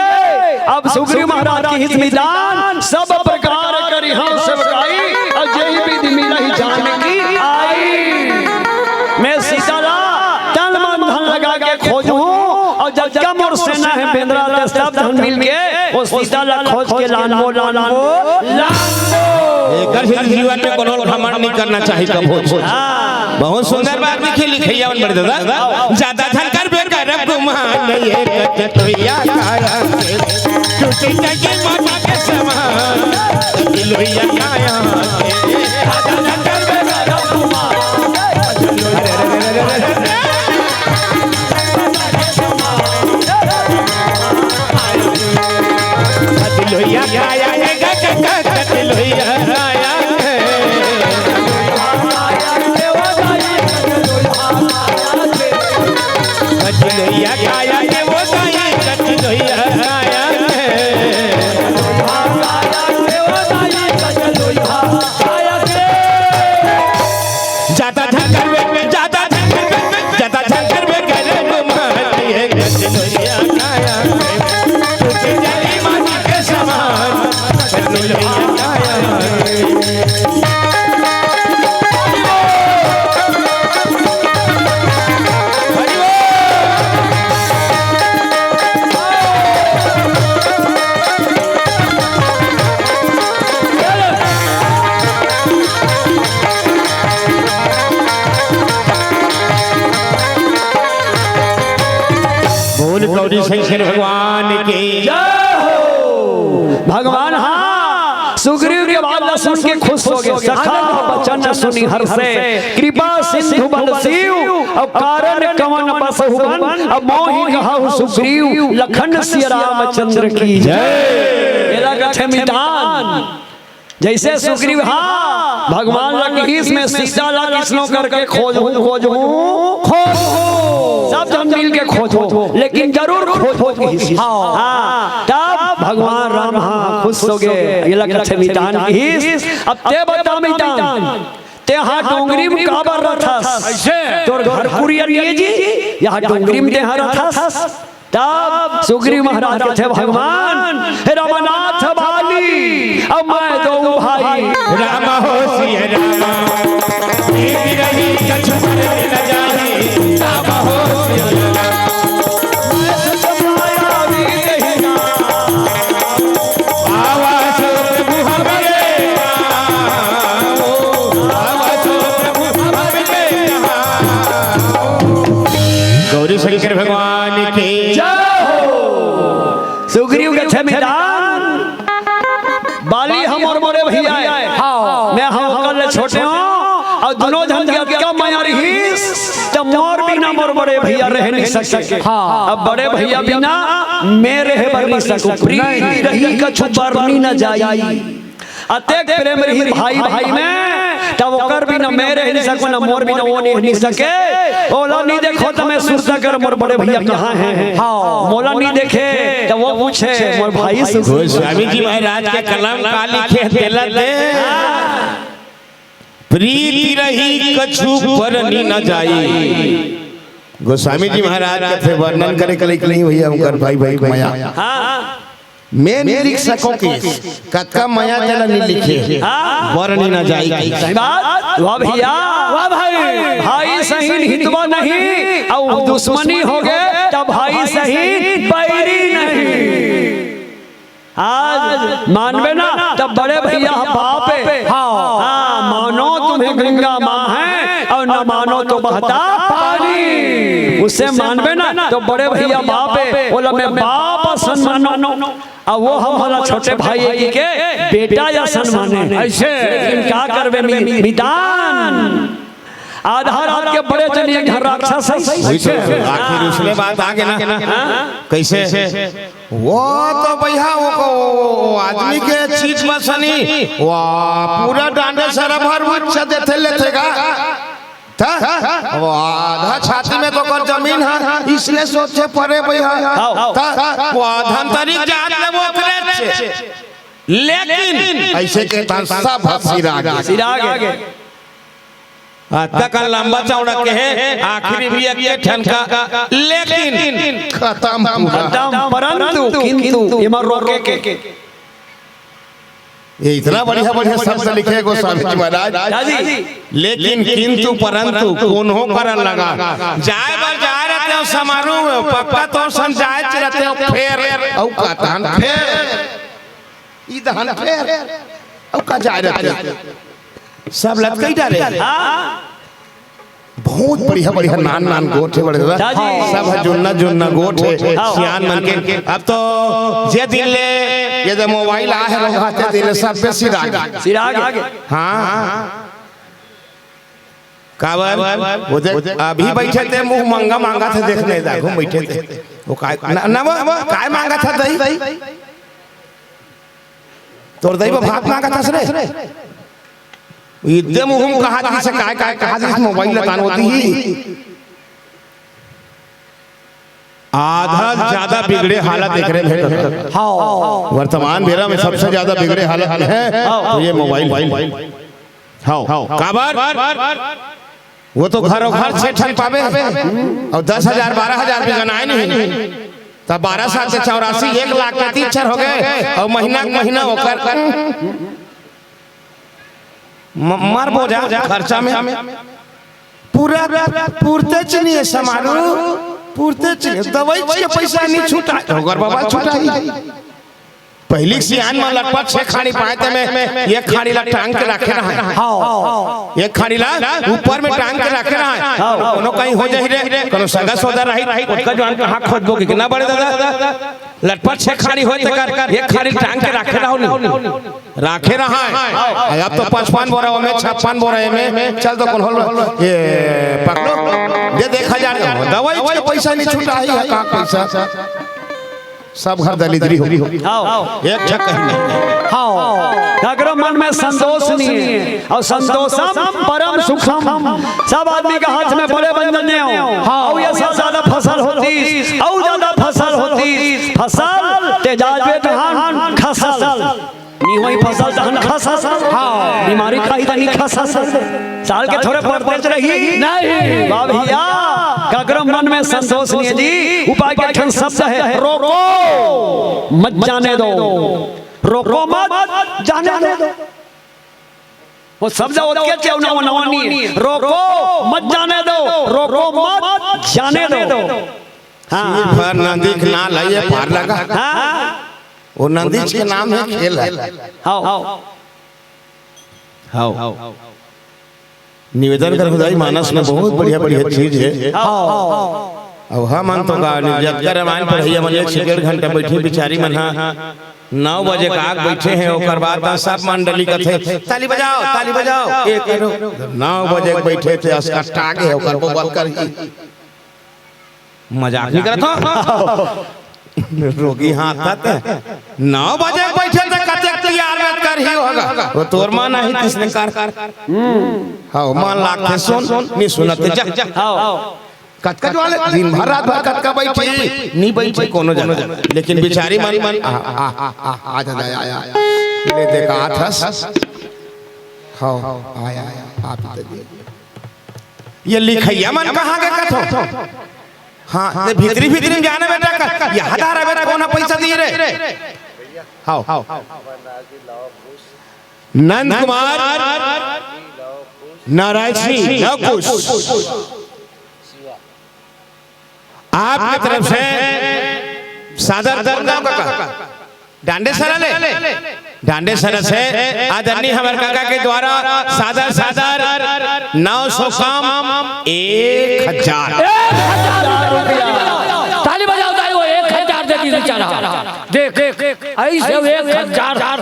अब सुग्रीव महाराज किहिस मितान, सब प्रकार करिहौं सेवकाई, अउ जेहि बिधि मिलही जानकी आई। मैं सीता ला तन मन धन लगा के खोजहूं, अउ जतका मोर सेना हे बेंदरा ते सब झन मिल के वो सीता ला खोज के लानबो, लानबो, लानबो। एकर से जीवन में कोनो घमंड नहीं करना चाहिए कभू। हाँ। बहुत सुंदर बात लिखे लिखैया मन बड़े दादा। ज्यादा झन करबे करब गुमान, ये कत तोइया काया के, टूटी जाही माटी के समान, दिलोइया काया के। ज्यादा झन करबे करब गुमान। दिलोइया काया के, ग, ग, ग, ग, दिलोइया काया के। दिलोइया काया के, वो काया के, दिलोइया काया के। ज्यादा झन करबे, ज्यादा झन करबे, ज्यादा झन करबे करब गुमान, ये कत तोइया काया के, टूटी जाही माटी के समान, दिलोइया काया के। बोल गौरी शंकर भगवान की। जय हो। भगवान, हाँ, सुग्रीव के बात ला सुन के खुश हो गए। सखा वचन सुनि हर्षे, कृपा सिंधु बल शिव, अब कारण कवन बसहु बन, अब मोहि कहु सुग्रीव, लखन सिय रामचंद्र की जय। एला कथे मितान। जैसे सुग्रीव, हाँ, भगवान ला कहिस, मैं सीता ला किसनो करके खोजहूँ, खोजहूँ, खोजहूँ। सब झन मिल के खोजो, लेकिन जरूर खोजो कहिस। हाँ। हाँ, तब भगवान राम, हाँ, खुश हो गए। एला कथे मितान कहिस, अब तें बता मितान, तें हा डोंगरी म काबर रथस? कैसे? तोर घर कुरिया नइ हे जी, एहा डोंगरी म तें हा रथस। तब सुग्रीव महाराज कथे, भगवान, हे रमानाथ बाली, अब मैं दोहूँ भाई। राम हो सिय राम, प्रीति रही कछु फरक न जाही। राम हो सिय राम, मैं सुत माया विदेही। आवा सो प्रभु हमरे राम, आवा सो प्रभु हमरे राम। गौरी शंकर भगवान की जय हो। सुग्रीव कथे मितान, बाली हमर बड़े भैया हे। हाँ। मैं हँव ओकर ले छोटे हँव, अउ दूनों झन के अतका मया रहिस, त मोर बिना मोर बड़े भैया रह नइ सके। हाँ। अब बड़े भैया बिना मैं रहे बर नइ सकूँ, प्रीति रही कछु बरनी न जाई। अतेक प्रेम रही भाई भाई में, तब ओकर बिना मैं रह नइ सकूँ, न मोर बिना वो रह नइ सके। ओला नइ देखों त मैं सुरता करों मोर बड़े भैया कहाँ हे। हाँ। मोला नइ देखे त वो पूछे मोर भाई सुग्रीव। गोस्वामी जी महाराज के कलम का लिखे हे तेला दे। प्रीति रही कछु बरनी न जाई। गोस्वामी जी महाराज कथे वर्णन करे के लइक नइ हे भैया, उनकर भाई भाई के मया। हाँ। मैं नइ लिख सकँव कि कतका मया तेला नइ लिखे। हाँ। बरनी न जाई कि। सही बात। वाह भैया। वाह भाई। भाई सही हितवा नहीं, अउ दुश्मनी होगे त भाई सही बैरी नहीं। आज मानबे ना, त बड़े भैया बाप हे। हाँ। हाँ, मानो तुम्हें गंगा माँ है और न मानो तो बहता पानी। उसे मानबे ना, त बड़े भैया बाप हे, ओला मैं बाप असन मानों। अब वो हमला छोटे भाई हे कहिके बेटा असन माने। अइसे। लेकिन का करबे मि-, मितान? आधा रात के बड़े जन एक झन राक्षस हे। वही तो, आखिर उसने बात आगे ना। हाँ? कैसे? वो तो भैया, वो, वो, वो आदमी के चीज बसनी, वो पूरा डांडे सरा भर उच्च देथे लेथे गा। त वो आधा छाती में तो ओकर जमीन हे, इसलिए सोचे परे भैया। हाँ। त वो धनतरी जात ले वो करे छे। लेकिन अइसे के तन सब हँसी राग। सिरागे। आ, तक लंबा चौड़ा कहे, आखिरी भी एक ठन का, लेकिन खतम पूरा। खतम, परंतु, किंतु, एमा रोके के। ये इतना बढ़िया, बढ़िया शब्द लिखे गोस्वामी जी महाराज। दादी। लेकिन, किंतु, परंतु, कोनो करा लगा। जाए बर जाए रहितेंव समारोह में, पक्का तोर संग जाए रहितेंव, फेर। अउ कतन फेर। ई दहन फेर, अउ का जाए रहितेंव। सब लतकई डारे। हाँ। बहुत बढ़िया बढ़िया नान नान गोठ हे बड़े दादा। हाँ जी। सब ह जुन्ना जुन्ना गोठ हे। हाँ। सियान मन के। अब तो जे दिन ले ये दे मोबाइल आ हे रोगा, ते दिन ले सब पे सिरा गे। सिरा गे। हाँ। काबर? वो देख, अभी बैठे ते मुंह मंगा मांगा थे, देखने जा, घूम बैठे थे। वो काय, न, न वो, काय मांगा था दई? तोर दई वो भात मांगा था सरे? इतने मुंह में कहा दिस, काय, काय, कहा दिस, मोबाइल लतान होती ही। आधा ज्यादा बिगड़े हालत एकरे में हे। हाँ। वर्तमान बेरा में सबसे ज्यादा बिगड़े हालत में हे, हाँ। तो ये मोबाइल। हाँ, काबर? वो तो घरों घर छह ठन पाबे, अउ दस हजार, बारह हजार भी गनाए नहीं, तब बारह सात के चौरासी, एक लाख के तीन चार हो गे, अउ महीना के महीना ओकर म-, मर बोजा खर्चा में। पूरा पुरते च नहीं हे समारू, पुरते च नहीं हे। दवाई के पैसा नहीं छूटा, ओकर बाबा छूटा ही। पहिली के सियान मन लटपट छह खाड़ी पाए ते में एक खाड़ी ला टांग के रखे रहय। हाँ। एक खाड़ी ला ऊपर में टांग के रखे रहय। हाँ। कोनो कहीं हो जाही रे, कोनो सगा सोदा रही, ओतका जुवान कहाँ खोजबो कि ना बड़े दादा? लटपट छह खाड़ी होय तेकर एक खाड़ी टांग के रखे रहो नी। राखे रहय। अब तो पचपन बोरा ओमे, छप्पन बोरा एमे, चल तो कौन होल? ये पकड़ो, दे दे एक हजार। दवाई के पैसा नहीं छूटा ही है, का पैसा? सब घर दलिद्री हो। हाँ। एक झक कहीं नहीं। हाँ। काकरो मन में संतोष नहीं है। अउ संतोषम परम सुखम। सब आदमी के हाथ में बड़े बंधन नहीं हो। हाँ। अउ ये सब ज्यादा फसल होतिस, अउ ज्यादा फसल होतिस। फसल ते जाबे तहन खसल। नी होई फसल तहन खसल। हाँ। बीमारी खाही त नी खसल। साल के थोरे पड़ते रही। नहीं। वाह भैया, काकरो मन में संतोष नहीं है जी। उपाय के ठन शब्द है, रोको, मत जाने दो। रोको मत, जाने दो। वो शब्द ओतके च हे, नवा, नवा नहीं है। रोको मत जाने दो, रोको मत जाने दो। हाँ। सिर भर नदी के नाल हे, ये पार लगा। हाँ। वो नदी के नाम हे खेल हे। हाँ। हाँ। निवेदन कर खुदाई मानस में बहुत बढ़िया बढ़िया चीज हे। हाँ। अब हमन तो का नहीं, जतका रामायण पढ़इया मन एक से डेढ़ घंटा बैठे बिचारी मन हा, नौ बजे का आग बैठे हैं, ओकर बाद त सब मंडली कथे, "ताली बजाओ, ताली बजाओ, ये करो।" नौ बजे के बैठे थे, अस्कट्टा के ओकर बबल कर ही। मजाक नहीं करत हो। रोगी हाथ तक नौ बजे के बैठे थे, कते तैयार में कर ही होगा। वो तोर मन नहीं किसने कर। हाँ, मन लागथे सुन, नहीं सुनत जा। हाँ। कतका ज्वाले दिन भर रात भर कतका बैठी, नहीं बैठी कोनो जगह। लेकिन बिचारी मन, आ, आ, आ, आ, आ, जा, जा, आ, आ, आ। ले देखा हाथ हस। हाँ, आया, आया, आप ही तो ये। ये लिखइया मन कहाँ गे कथो? हाँ, ये भीतरी भीतरी में जाना बेटा का, यहाँ धारा बेटा कौन पैसा दिए रे? हाँ। नंद कुमार, नारायण सिंह, लव कुश। आपके तरफ से सादर, कौन गाँव का? डांडेसरा ले, डांडेसरा से आदरणीय हमर काका के द्वारा सादर, सादर नौ सौ कम एक हजार। एक हजार रुपया। ताली बजाओ, ताली, वो एक हजार दे दी बेचारा। देख, देख, ऐसे एक हजार।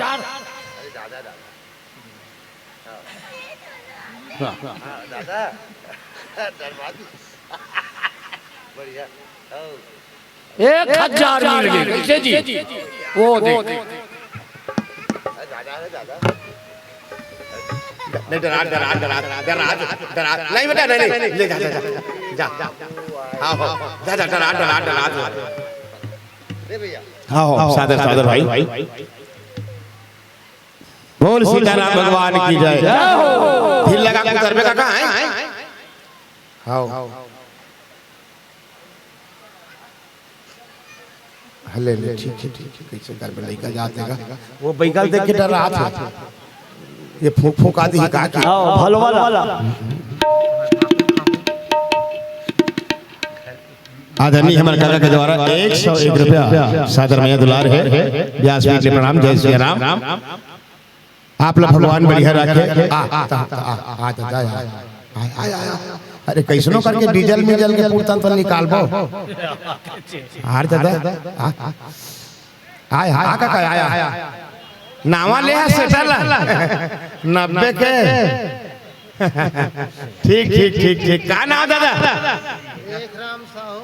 एक हजार मिल गए। कैसे जी? वो देख। नहीं, डरा, डरा, डरा, डरा, डरा। नहीं बेटा, नहीं, नहीं, ले जा, जा, जा, जा। हाँ, हाँ, जा, जा, डरा, डरा, डरा, डरा। हाँ, हाँ, सादर, सादर भाई। बोल सीताराम भगवान की जय। जय हो। ढील लगा के उतरबे का, कहाँ है? हाँ। हले ले, ठीक है, ठीक है, कैसे करबे, लइका जात हे का? वो बैगल देख के डरात हे। ये फूंक फूंका दी का की? आओ, भलवा ला। आदरणीय हमर काका के द्वारा एक सौ एक रुपया सादर मया दुलार हे। व्यासपीठ ले प्रणाम, जय सिया राम। आप ला भगवान बढ़िया रखे। आ, आ, आ, आ, आ, आ, आ, आ, आ, आ, आ। अरे, कइसनो करके डीजल मीजल के पुरतन तो निकालबो। हार दादा, आ, आ, आय, हा, का, का, आय, आय। नावा ले हा सेटल। नब्बे के। ठीक, ठीक, ठीक, ठीक। का नाव दादा? रेखराम साहू,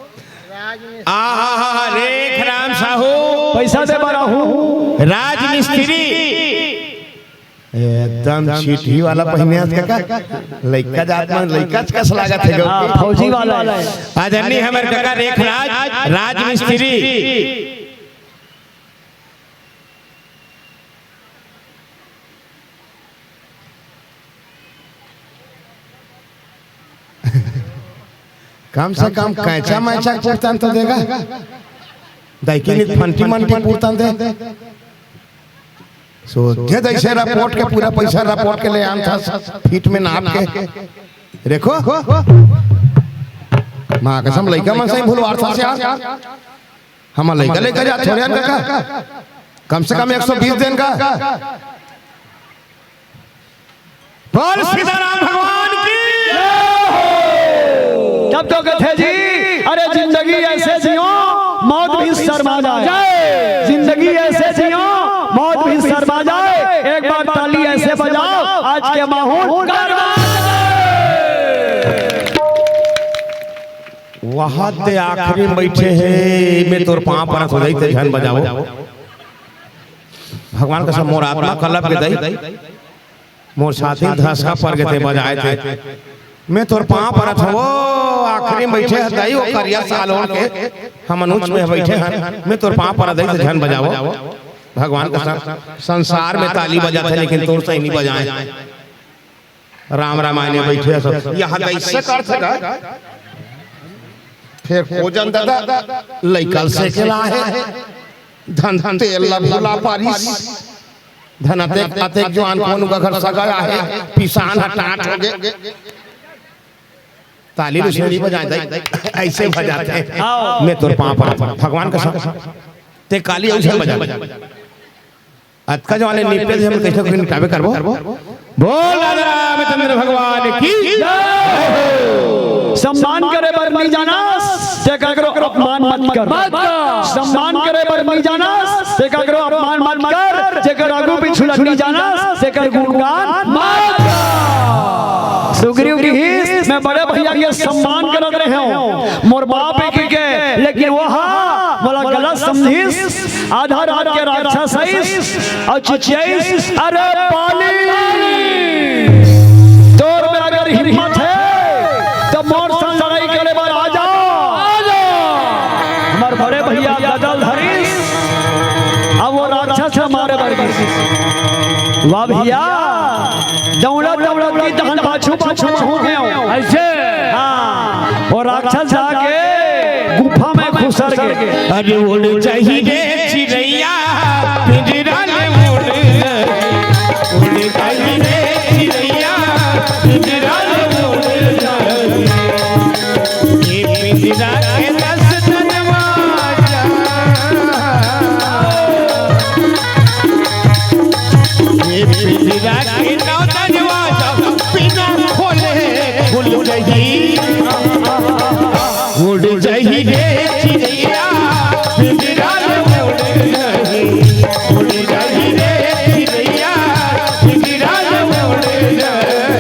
राजमिस्त्री। आ, हा, हा, हा, रेखराम साहू। पैसा दे बर आहूं। राजमिस्त्री। एकदम छींटी वाला पहिने हस कका। लइका जात मन लइका कस लागत हे गो। हाँ, फौजी वाला हे। आदरणीय हमर कका रेखराज, राजमिस्त्री। कम से कम कैंचा मैचा के पुरतन तो देगा। दाई कि नहीं, फंटी मंटी पुरतन दे। सोझे जइसे रिपोर्ट के पूरा पैसा रिपोर्ट के ले आन था, फीट में नाप के। देखो, माँ कसम, लइका मन सही भुलवार था से आज। हम लइका लेकर जा, छोड़े आन का। कम से कम एक सौ बीस दिन का। बोल सीताराम भगवान की। तब तो कथे जी, अरे जिंदगी ऐसे जियो, मौत भी शर्मा जाए। जिंदगी ऐसे जियो, मौत भी शर्मा जाए। एक बार ताली ऐसे बजाओ, आज के माहौल गरमा जाए। वहां ते आखिरी में बैठे हे, मैं तोर पांव परत हों दाई, ते झन बजाओ। भगवान कसम मोर आत्मा कलप गे दाई। मोर छाती धसका पर गे ते बजाए ते। मैं तोर पांव परत हों, वो आखिरी में बैठे हे दाई, वो करिया साल ओढ़ के, हमन ऊंच में बैठे हन, मैं तोर पांव परत दाई, ते झन बजाओ। भगवान कसम, संसार में ताली बजाथे, लेकिन तोर सही नहीं बजाए। राम रामायण में बैठे हे सब, यहाँ कैसे कर सका? फिर भोजन दादा, लइका ल सेके ला हे, धन धन तेल ला भुला पारिस। धन अतेक, अतेक जुआन कोन उका घर सगा हे, पिसान ह टांट होगे। ताली ल उसने नहीं बजाए दाई, ऐसे बजाथे। आओ। मैं तोर पांव परत हों, भगवान कसम। ते काली अउ झन बजा। अतका जवान ले निपटे हे, हम कैसे कोई निपटाबे करबो? बोल राजा रामचंद्र भगवान की। सम्मान करे बर नहीं जाना, ते ककरो अपमान मत कर। मत कर। सम्मान करे बर नहीं जाना, ते ककरो अपमान मत कर। जेकर आगू पीछू लग नहीं जाना, तेकर गुणगान मत कर। सुग्रीव कहिस, मैं बड़े भैया के सम्मान करत रहे हों, मोर बाप हे कहिके, लेकिन वो हा मोला गलत समझिस। आधा रात के राक्षस आइस अउ चिचियाइस, "अरे बाली, तोर में अगर हिम्मत हे त मोर संग लड़ाई करे बर आ जा।" हमर बड़े भैया गदा ल धरिस, अब वो राक्षस ल मारे बर गिस। वाह भैया, दौड़त दौड़त गे तहन पाछू पाछू हो गेंव। ऐसे? हाँ, वो राक्षस जाके गुफा में खुसर गे। अरे उड़ जाही रे चिरैया, पिंजरा ले उड़ जाही। उड़ जाही रे चिरैया, पिंजरा ले उड़ जाही। ये पिंजरा के दस दरवाजा, ये पिंजरा के नौ दरवाजा बिना खोले खुल जाही। उड़ जाही रे चिरैया, पिंजरा ले उड़ जाही। उड़ जाही रे चिरैया, पिंजरा ले उड़ जाही।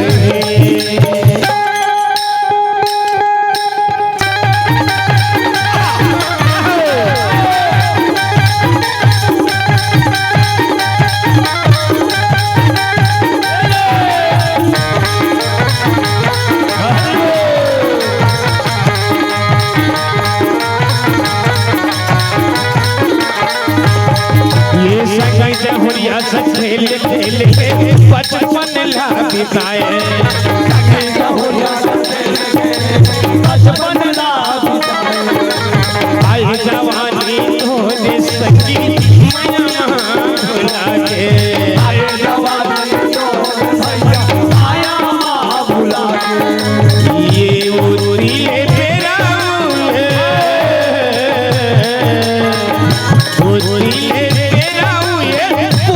ये संगई जहुरिया से खेल खेल के बचपन ला बिताए। संगई जहुरिया से खेल के बचपन ला बिताए। आई जवानी तोरे संगी मया भुला के। आई जवानी तोरे संगी मया भुला के। ये उर्दी ले बेरा उहे। उर्दी ले बेरा उहे।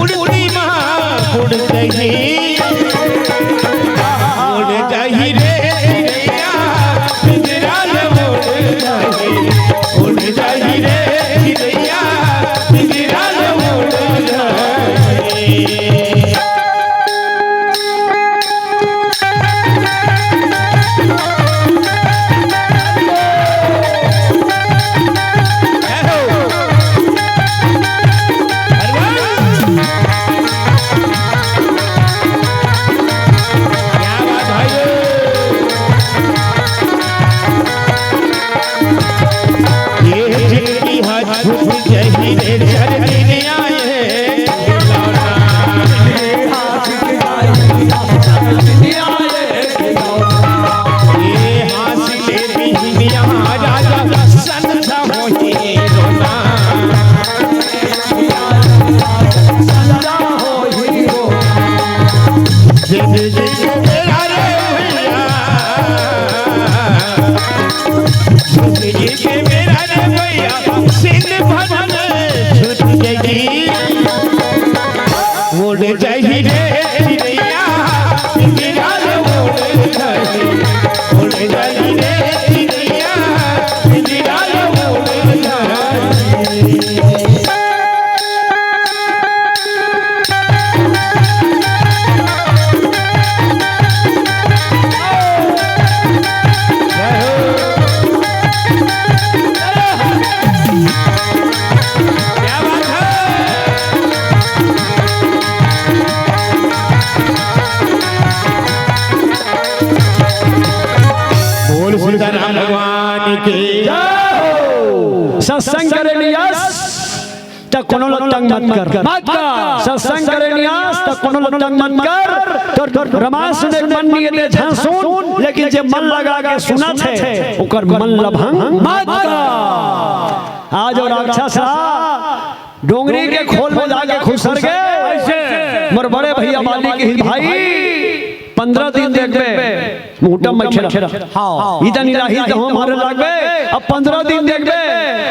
उर्दी मा उड़ जाही। उड़ जाही रे। त कोनो ल तंग मत कर। मत कर। सत्संग करे नियास त कोनो ल तंग मत कर। तोर रामायण सुने के मन नइ हे ते झन सुन, लेकिन जे मन लगा के सुनत हे, ओकर मन ल भंग मत कर। आज ओ राक्षस ह डोंगरी के खोल में जाके खुसर गे। मोर बड़े भइया बाली कहिस, भाई, पंद्रह दिन देखबे, मुहूटा म बइठे रह। हाँ। इतनी राही त हम मारे लागबे, अब पंद्रह दिन देखबे,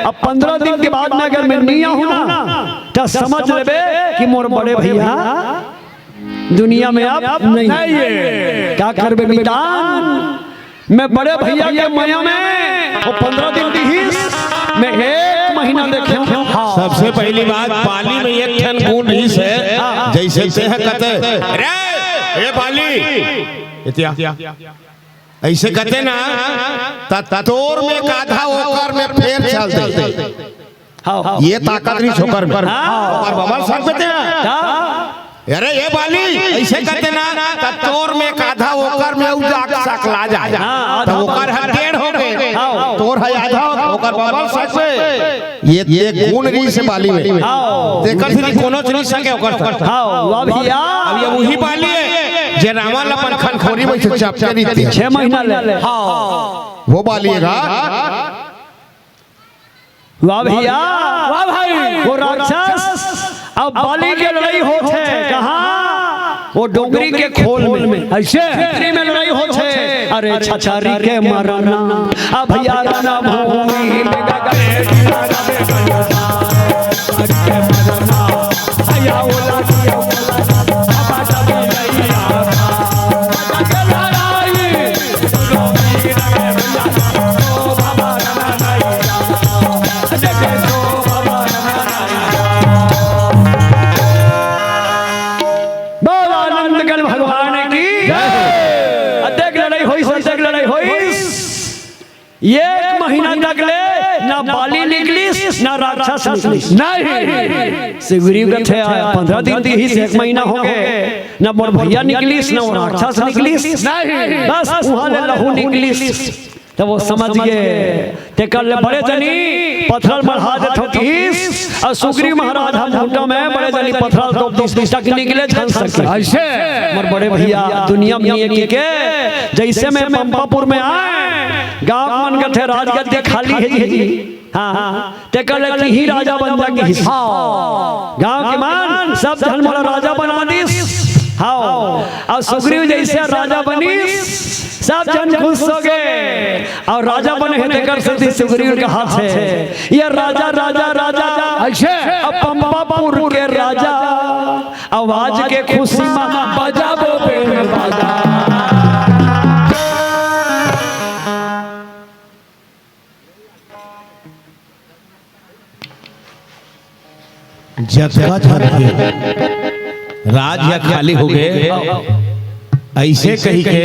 अब पंद्रह दिन के बाद में अगर मैं नइ आहूँ ना, त समझ लेबे कि मोर बड़े भइया दुनिया में अब नइ हे। का करबे मितान? मैं बड़े भइया के मया में ओ पंद्रह दिन दिहिस, मैं एक महीना देखेंव। सबसे पहली बात, बाली में एक ठन गुण रिहिस हे, जइसे तेह कते, "रे, ए बाली," एतिया, अइसे कते ना, त तोर में एक आधा ओकर में फेर चल दे। हाँ। ये ताकत रिहिस ओकर में। हाँ। ओकर बबल सकबे तें। हाँ। अरे ए बाली, अइसे कते ना, त तोर में एक आधा ओकर में अउ जाके सकला जाय। हाँ, त आधा ओकर ह डेढ़ होगे। हाँ। तोर ह आधा, ओकर बबल सकबे। ये, ये गुण रिहिस हे बाली में। हाँ। तेकर सेती कोनो चीज नइ सके ओकर से। हाँ, वाह भइया। अब ये उही बाली हे, जे रावण ल अपन खनखोरी में से चपटे रिहिस हे। छह महीना ले। हाँ। वो बाली हे गा। वाह भइया। वाह भाई। वो राक्षस, अब बाली के लड़ई होथे। कहाँ? वो डोंगरी के खोल में। अइसे? डोंगरी में लड़ई होथे। अरे छछरी के मरना, अब भइया रना भूमि में गगन। बोल आनंद गण भगवान की जय। अतेक लड़ई होइस, अतेक लड़ई होइस। एक महीना तक ले ना बाली निकलिस, ना राक्षस निकलिस। नहीं। सुग्रीव कथे, "आय, पंद्रह दिन दिहिस, एक महीना होगे, ना मोर भइया निकलिस, ना वो राक्षस निकलिस।" नहीं। बस उहाँ ले लहू निकलिस। त वो समझ गे, तेकर ले बड़े जनी पथरा ल मढ़ा देथों कहिस, अउ सुग्रीव महाराज ह मुहूटा में बड़े जनी पथरा ल तोप दिस, तक निकले झन सके। अइसे? मोर बड़े भइया, दुनिया में नइ हे कहिके, जइसे मैं पंपापुर में आएंव, गाँव के मन कथे राजगद्दी खाली हे जी। हाँ, हाँ। तेकर ले तिही राजा बन जा कहिस। हाँ। गाँव के मन सब झन मोला राजा बना दिस। हाँ। अउ सुग्रीव जइसे राजा बनिस, सब झन खुस होगे। अउ राजा बने हे तेकर सेती सुग्रीव कहाथे, "ये राजा, राजा, राजा।" अइसे? अब पंपापुर के राजा, अउ आज के खुसी म बजाबो बेन बाजा। जतका झन हे, राज ह खाली होगे, अइसे कहिके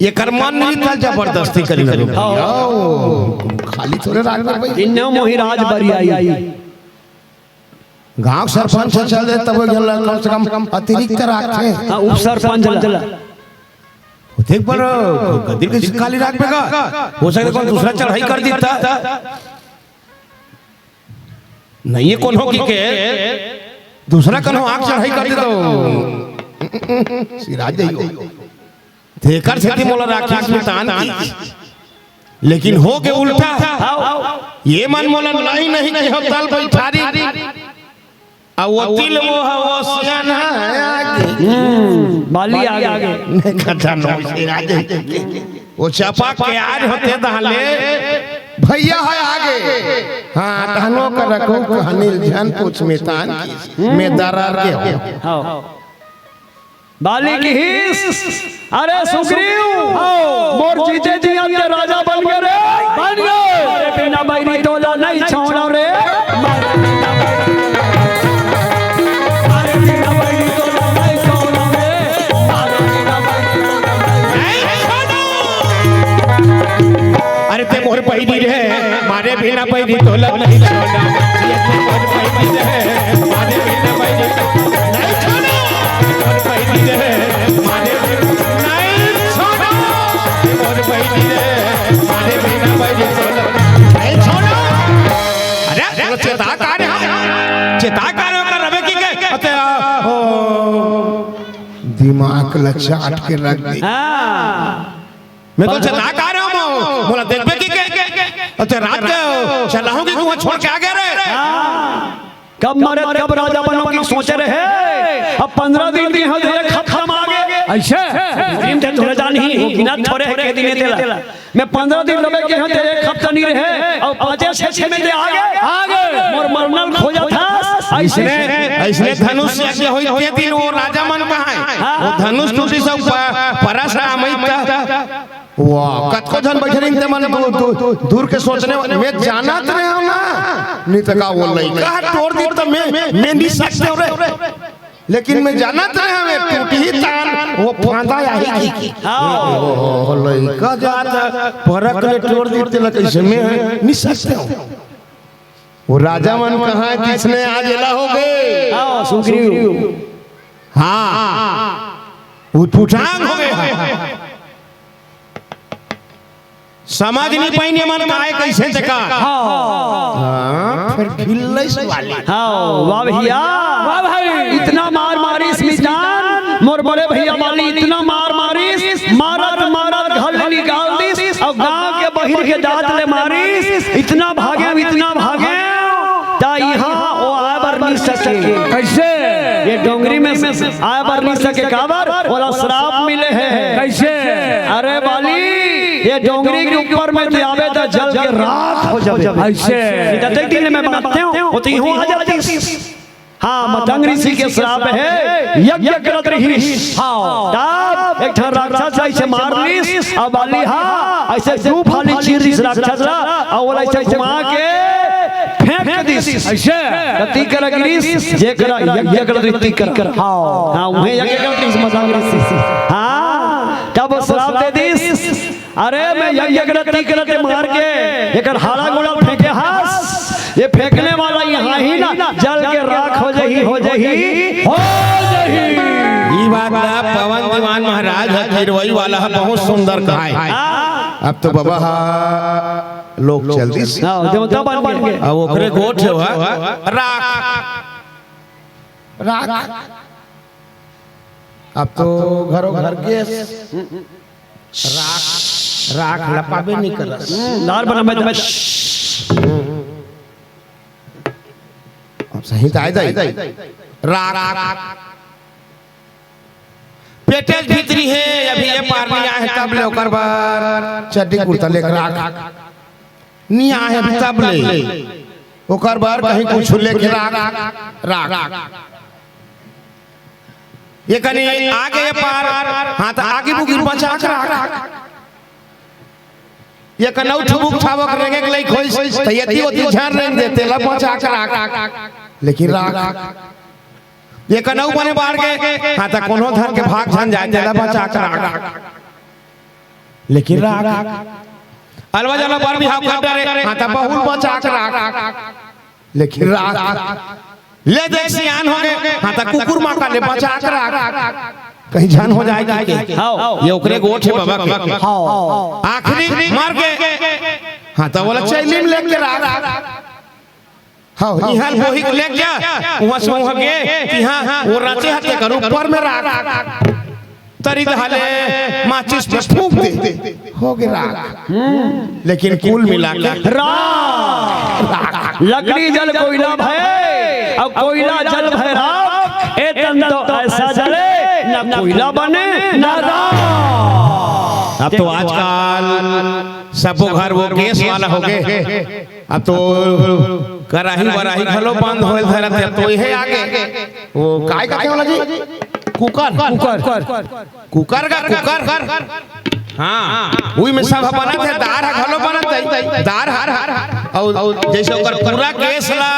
एकर मन नइ था, जबरदस्ती करी लगे। हाँ। खाली थोरे राज बर भाई। इन्नो मोहि राज बरियाई। गांव सरपंच ह चल दे, तब एक झन ला कम से कम अतिरिक्त राखथे। हाँ, उप सरपंच ला। देख पर गद्दी के खाली राखबे का? हो सकथे कोनो दूसरा चढ़ई कर दिही त। नइ हे कोनो कहिके, दूसरा कोनो आके चढ़ई कर दिही त सिरा जइही। तेकर सेती मोला राखिस मितान कहिस। लेकिन होगे उल्टा। ये मन मोला नहीं, नहीं कहे तल बइठारिस। अउ ओती ले वो ह, वो सियान ह आगे। हम्म, बाली आगे। नहीं, खतरनाक सिरा जइही। वो चपक के आय होते तहाँ ले, भइया ह आगे। हाँ, तहनो कर रखो, कहानी झन पूछ मितान कहिस। मैं दरर गे हँव। हाँ। बाली कहिस, "अरे सुग्रीव, मोर जीजे जी आज के राजा बन गे रे।" बन गे। "अरे बिना बइरी तोला नइ छोड़ँव रे।" अरे बिना बइरी तोला नइ छोड़ँव रे। अरे ते मोर बहिनी रे, मारे बिना बहिनी तोला नहीं छोड़ा। ये ते मोर बहिनी रे, मारे बिना बहिनी तोला नहीं छोड़ा। मोर बहिनी रे, मारे बिना नहीं छोड़ा। ये मोर बहिनी रे, मारे बिना बहिनी तोला नहीं छोड़ा। अरे चेता का रहे हो? चेता का रहे हो? कर रबे की के? अते, आ, हो। दिमाग ल चाट के रख दे। हाँ। मैं तो चेता का रहे हो? मोला देखबे की के? अते, रात के चला हूँ कि कुआं छोड़ के आ गया रे? हाँ। कब मरे, कब राजा बनो की सोचे रहे। अब पंद्रह दिन के हो, एक हफ्ता में आ गए। ऐसे? दिन ते थोड़े जान ही, गिना थोड़े है के दिन तेला। मैं पंद्रह दिन रबे के हो, ते एक हफ्ता नहीं रहे। और पाँचे छह, छह में ते आ गए। आ गए। मोर मरनल खोजा था। ऐसने, ऐसने धनुष यज्ञ होई ते दिन वो राजा मन कहाँ है? हाँ। वो धनुष टूटी सब प-, परस राम ही था। वाह, कतको झन बइठे रहिन ते मन दू-, दू-, दूर के सोचने वाले, मैं जानत रहे हो ना, नहीं तो का वो लइका ह टोर दी तो मैं, मैं नहीं सकते हो रे, लेकिन मैं जानत रहे हो, मैं टूट ही तान, वो फांदा आही की। हाँ। ओ, लइका जात, परक ले टोर दी ते लइका से मैं नहीं सकते हो। वो राजा मन कहाँ किसने आज एला हो गए? हाँ, सुग्रीव। हाँ, वो पुटांग हो गए। समझ नहीं पाइन ये मन काय कैसे देखा। हाँ। हाँ, फिर भिल्लइस वाली। हाँ, वाह भैया। वाह भाई। इतना मार मारिस मिजान, मोर बड़े भैया वाली इतना मार मारिस, मारत मारत घर ले निकाल दिस, और गांव के बहिर के जात ले मारिस, इतना भागे, इतना भागे, ता यहाँ वो आए बर नहीं सके। कैसे? ये डोंगरी में से आए बर नहीं सके, काबर? ओला श्राप मिले है। कैसे? अरे बाली, ये डोंगरी के ऊपर में ते आबे त जल के राख हो जाबे। ऐसे? ये तो देख दिन में बनाते हो, वो तो यूं आ जाती। हाँ, मतंग ऋषि के श्राप है, यज्ञ करत रहिस। हाँ। तब एक ठन राक्षस ऐसे मार लिस, अब बाली हा, ऐसे दू फाली चीर दिस राक्षस ला, और ऐसे घुमा के फेंक दिस। ऐसे? त तीकरा गिरिस, जेकरा यज्ञ करत रहिस तीकरा। हाँ। हाँ, उहे यज्ञ करत रहिस मतंग ऋषि। हाँ, तब वो श्राप दे दिस। अरे, मैं यज्ञ करत तीकरा ते मार के एकर हाड़ा गोड़ा फेंके हस, ये फेंकने वाला यहाँ ही ना जल के राख हो जाही, हो जाही, हो जाही। ई बात ना पवन दीवान महाराज ह किरवई वाला ह बहुत सुंदर कहाय। हाँ। अब तो बाबा हा लोग चल दिस। हाँ, देवता बन गए। अब ओकरे गोठ हे, राख। राख। अब तो घरो घर गैस। राख, राख ल पाबे नहीं करस। दार बना मैं, मैं अब सही त आय दाई। राख। पेटेच भीतरी हे, अभी ये पार नहीं आए हे, तब ले ओकर बर चड्डी कुर्ता लेके राख। नहीं आए हे, तब ले ओकर बर कहीं कुछ लेके राख, राख। ये कनी आगे ये पार, हाँ, त आगे बुगिर बचा के राख। ये कनऊ ठुबुक ठाबक रेंगे के लइक होइस, त ये ती ओती झन रेंग देते, ला बचा के राख। लेकिन राख। ये कनऊ बने बाढ़ के, हाँ, त कोनो धर के भाग झन जाए, तेला बचा के राख। लेकिन राख। अलवा जलवा बर बिहाव कर डरे, हाँ, त बहुल बचा के राख। लेकिन राख। ले देख सियान हो गए, हाँ, त कुकुर माका ले बचा के राख। कहीं झन हो जाए कि के। हाँ। ये ओकरे गोठ हे बाबा के। हाँ। आखिरी मर गए, हाँ, त बोला चैली में लेके राख। हाँ, इहाँ बोही के लेके जा, वहाँ से वहाँ गए कि हाँ, वो राचे हाथे कर ऊपर में राख। तरी धले माचिस में फूंक दे, हो गए राख। लेकिन कुल मिला के राख। लकड़ी जल कोयला भय, अब कोयला जल भय राख। ए तन तो ऐसा जले, न कोयला बने, न राख। अब तो आजकल सबो घर वो गैस वाला हो गए। अब तो कराही वराही घलो बंद होए धरत हे, अब तो इहे आगे। वो काय कथे वाला जी? कुकर। कुकर। कुकर का कुकर। हाँ, उही में सब बनत हे, दार ह घलो बनत हे, दार ह। अउ जइसे ओकर पूरा गैस ला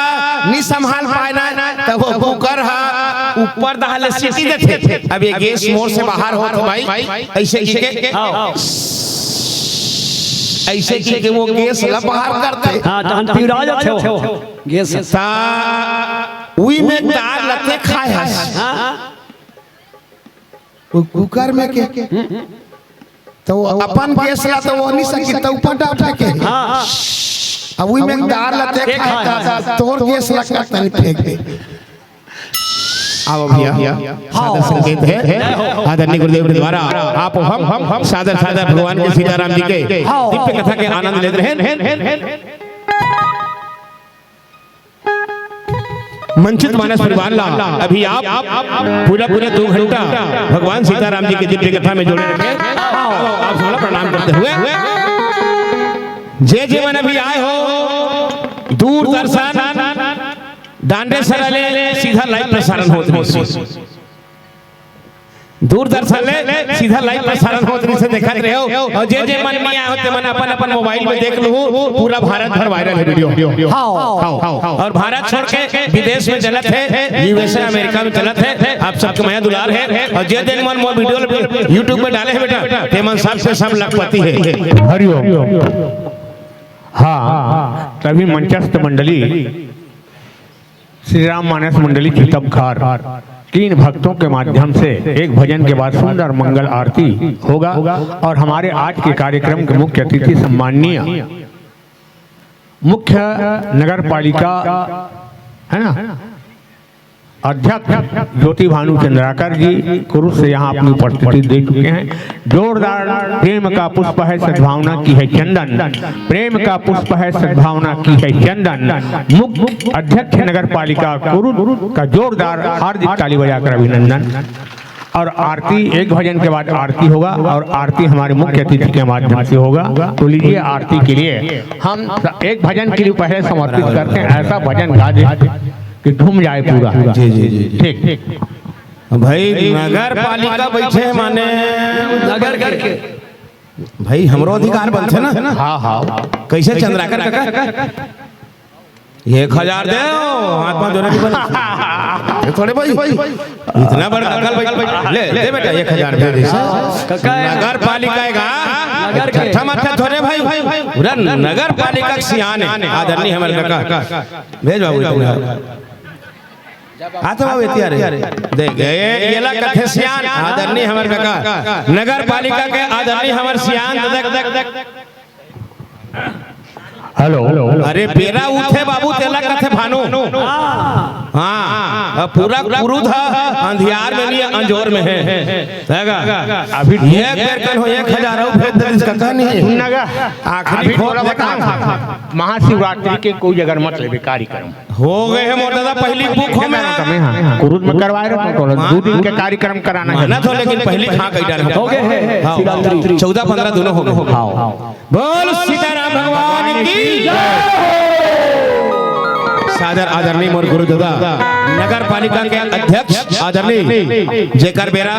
नी संभाल पाए ना, त वो कुकर ह ऊपर डहर ले सीटी देथे। अब ये गैस मोर से बाहर होत हे भाई, अइसे कहिके। हाँ। अइसे कहिके वो गैस ला बाहर करथे। हाँ, तहन पिवरा जाथे वो गैस। त उही में दार ल ते खाए हस। हाँ। वो कुकर में के, त वो अपन गैस ला त वो नी सकी, त ऊपर डाल फेंके। हाँ, हाँ। अब वही में दार लते खाए त तोर गैस लगा तनी फेंक दे। आओ भैया, सादर संकेत है आदरणीय गुरुदेव के द्वारा। आप हम, हम, हम सादर, सादर भगवान के सीताराम जी के दिव्य कथा के आनंद लेत रहेन। वंचित मानस परिवार ला अभी आप पूरा, पूरा दो घंटा भगवान सीताराम जी के दिव्य कथा में जोड़े रखें। आप सबला प्रणाम करते हुए, जे जे मन अभी आए हो, दूरदर्शन डांडेसरा ले सीधा live प्रसारण होत रहिस। दूरदर्शन ले सीधा live प्रसारण होत रहिस, देखत रहे हो। और जे जे मन नहीं आए हो, ते मन अपन अपन मोबाइल में देख लू, पूरा भारत भर viral है video। हाँ। हाँ। और भारत छोड़ के विदेश में चलत है, यूएसए, अमेरिका में चलत है। आप सबके मया दुलार है। और जे दिन मन मोर video YouTube में डाले हैं बेटा, ते मन सबसे सब लखपति है। हरिओम। हाँ, तभी मंचस्थ मंडली श्री राम मानस मंडली चितबखार तीन भक्तों के माध्यम से एक भजन के बाद सुंदर मंगल आरती होगा। और हमारे आज के कार्यक्रम के मुख्य अतिथि सम्माननीय मुख्य नगर पालिका, है ना, अध्यक्ष ज्योति भानु चंद्राकर जी कुरुद से यहाँ अपनी उपस्थिति दे चुके हैं। जोरदार प्रेम का पुष्प है सद्भावना की है चंदन, प्रेम का पुष्प है सद्भावना की है चंदन। मुख्य अध्यक्ष नगर पालिका कुरुद का जोरदार हार्दिक ताली बजाकर अभिनंदन। और आरती, एक भजन के बाद आरती होगा और आरती हमारे मुख्य अतिथि के माध्यम से होगा। तो लीजिए, आरती के लिए हम एक भजन के लिए पहले समर्पित करते हैं, ऐसा भजन गा दे कि झूम जाए पूरा। जी, जी, जी। ठीक। भाई, नगर पालिका बैठे माने नगर करके। भाई, हमरो अधिकार बनथे ना। हाँ, हाँ। कैसे चंद्राकर काका? एक हजार दे, हाथ में जोड़े नहीं बने। ये थोड़े भाई, इतना बड़ा अकल भाई, ले, दे बेटा, एक हजार दे दे। काका है। नगर पालिका का नगर के। ठट्ठा मत थोड़े भाई, पूरा नगर पालिका के सियान है, आदरणीय हमर काका। भेज बाबू, इतना। हाँ तो बाबू, इतिया रे। देख, ये, ये ला कथे सियान, आदरणीय हमर काका। नगर पालिका के आदरणीय हमर सियान, देख, देख, देख। हेलो। अरे, बेरा उठे बाबू, तेला कथे भानु। हाँ, अब पूरा कुरुद ह, अंधियार में नहीं, अंजोर में है। हैगा? अभी एक बेर कन हो, एक हजार हो, फिर दे दिस काका नहीं। सुन ना गा। आखिरी अभी खोल थोड़ा देता बता। हूँ। महाशिवरात्रि के कोई जगह मत लेबे कार्यक्रम। हो गए हैं मोर दादा, पहली बुक हो मैं। कमे हाँ, कुरुद में करवाए रहो, तो दो दिन के कार्यक्रम कराना है। माना तो, लेकिन पहली खा कई डाल हो गए हैं। हाँ। शिवरात्रि। चौदह पंद्रह दोनों हो गए। हाँ। बोल सीताराम भगवान की जय हो। सादर आदरणीय मोर गुरु दादा, नगर पालिका के अध्यक्ष आदरणीय, जेकर बेरा,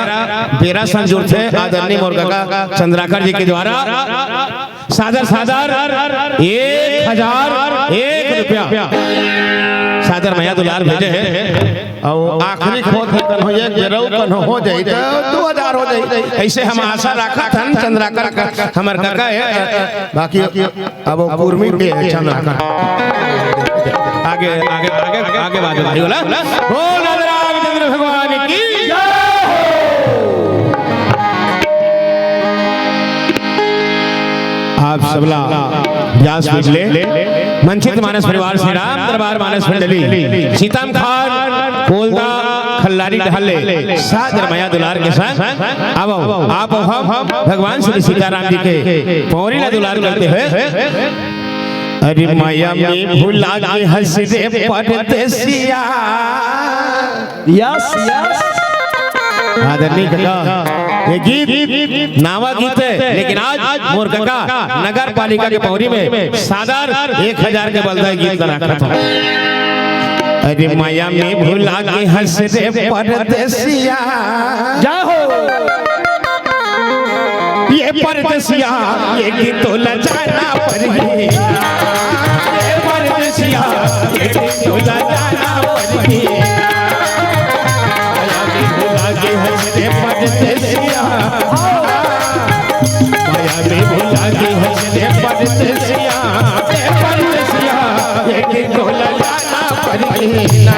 बेरा संजुर थे आदरणीय मोर काका चंद्राकर जी के द्वारा सादर, सादर एक हजार एक रुपया सादर मया दुलार भेजे हैं। और आखिरी खोद कन हो, एक जरूर कन हो जाई, तो दो हजार हो जाई। ऐसे हम आशा रखत हन, चंद्राकर का, हमर काका है, बाकी अब वो कुर्मी पे है, चंद्राकर। आगे, आगे, आगे, आगे बात भाई बोला। बोल राम चंद्र भगवान की जय हो। आप सबला व्यासपीठ ले मंचित मानस परिवार श्री राम दरबार मानस मंडली सीताम खान कोलदा खल्लारी ढाले सादर मया दुलार के संग अब आप हम भगवान श्री सीताराम जी के पौरी ला दुलार करते हुए। अरे मया में भुला के हंस रे परदेसिया। Yes, yes. आदरणीय काका, ये गीत नावा गीत है, लेकिन आज मोर काका नगर पालिका के पौरी में सादर एक हजार के बलदा गीत ला रखत हूँ। अरे मया में भुला के हंस रे परदेसिया। जय हो। ये परदेसिया, ये गीत तो लजाना पड़ी। ये परदेसिया, ये गीत तो लजाना पड़ी। मया में भुला के हंस रे परदेसिया। मया में भुला के हंस रे परदेसिया। ये परदेसिया, ये गीत तो लजाना पड़ी ना।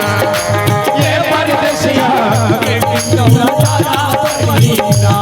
ये परदेसिया, ये गीत तो लजाना पड़ी ना।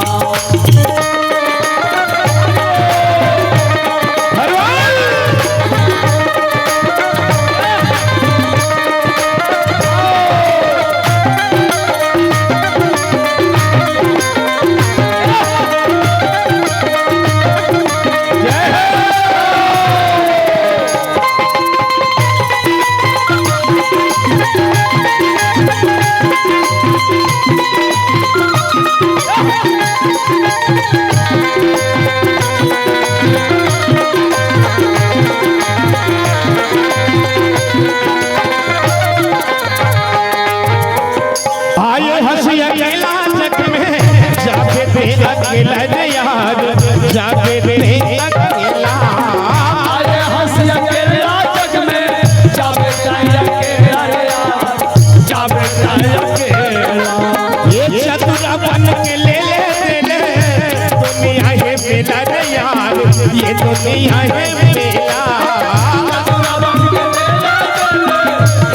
दुनिया है मेरा,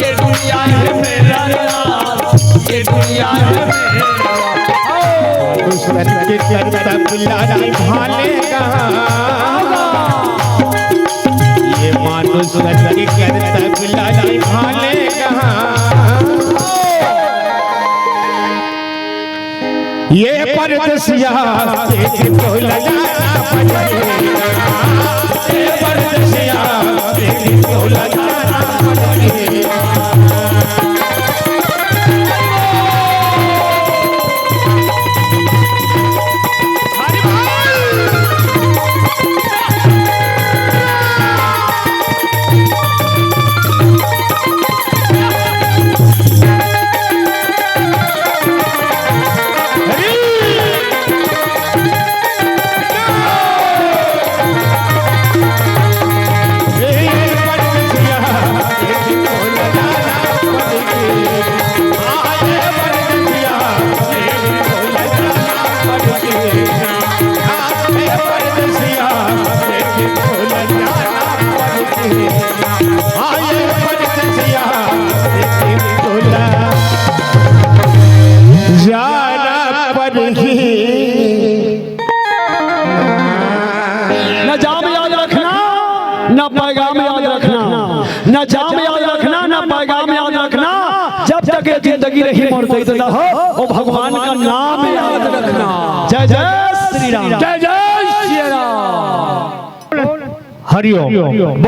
ये दुनिया है मेरा, ये दुनिया है मेरा। मानुष तन के करतब लाली भाले कहाँ, ये मानुष तन के करतब लाली भाले कहाँ। ये परदेसिया, देख तो लजाना पड़ेगा। ये परदेसिया, देख तो लजाना पड़ेगा। जाना पड़ही। न जाम याद रखना, न पैगाम याद रखना, न जाम याद रखना, न पैगाम याद रखना। जब तक ये जिंदगी रही मोर दई ददा हो, वो भगवान का नाम याद रखना। जय जय श्री राम। जय जय श्री राम। हरिओम।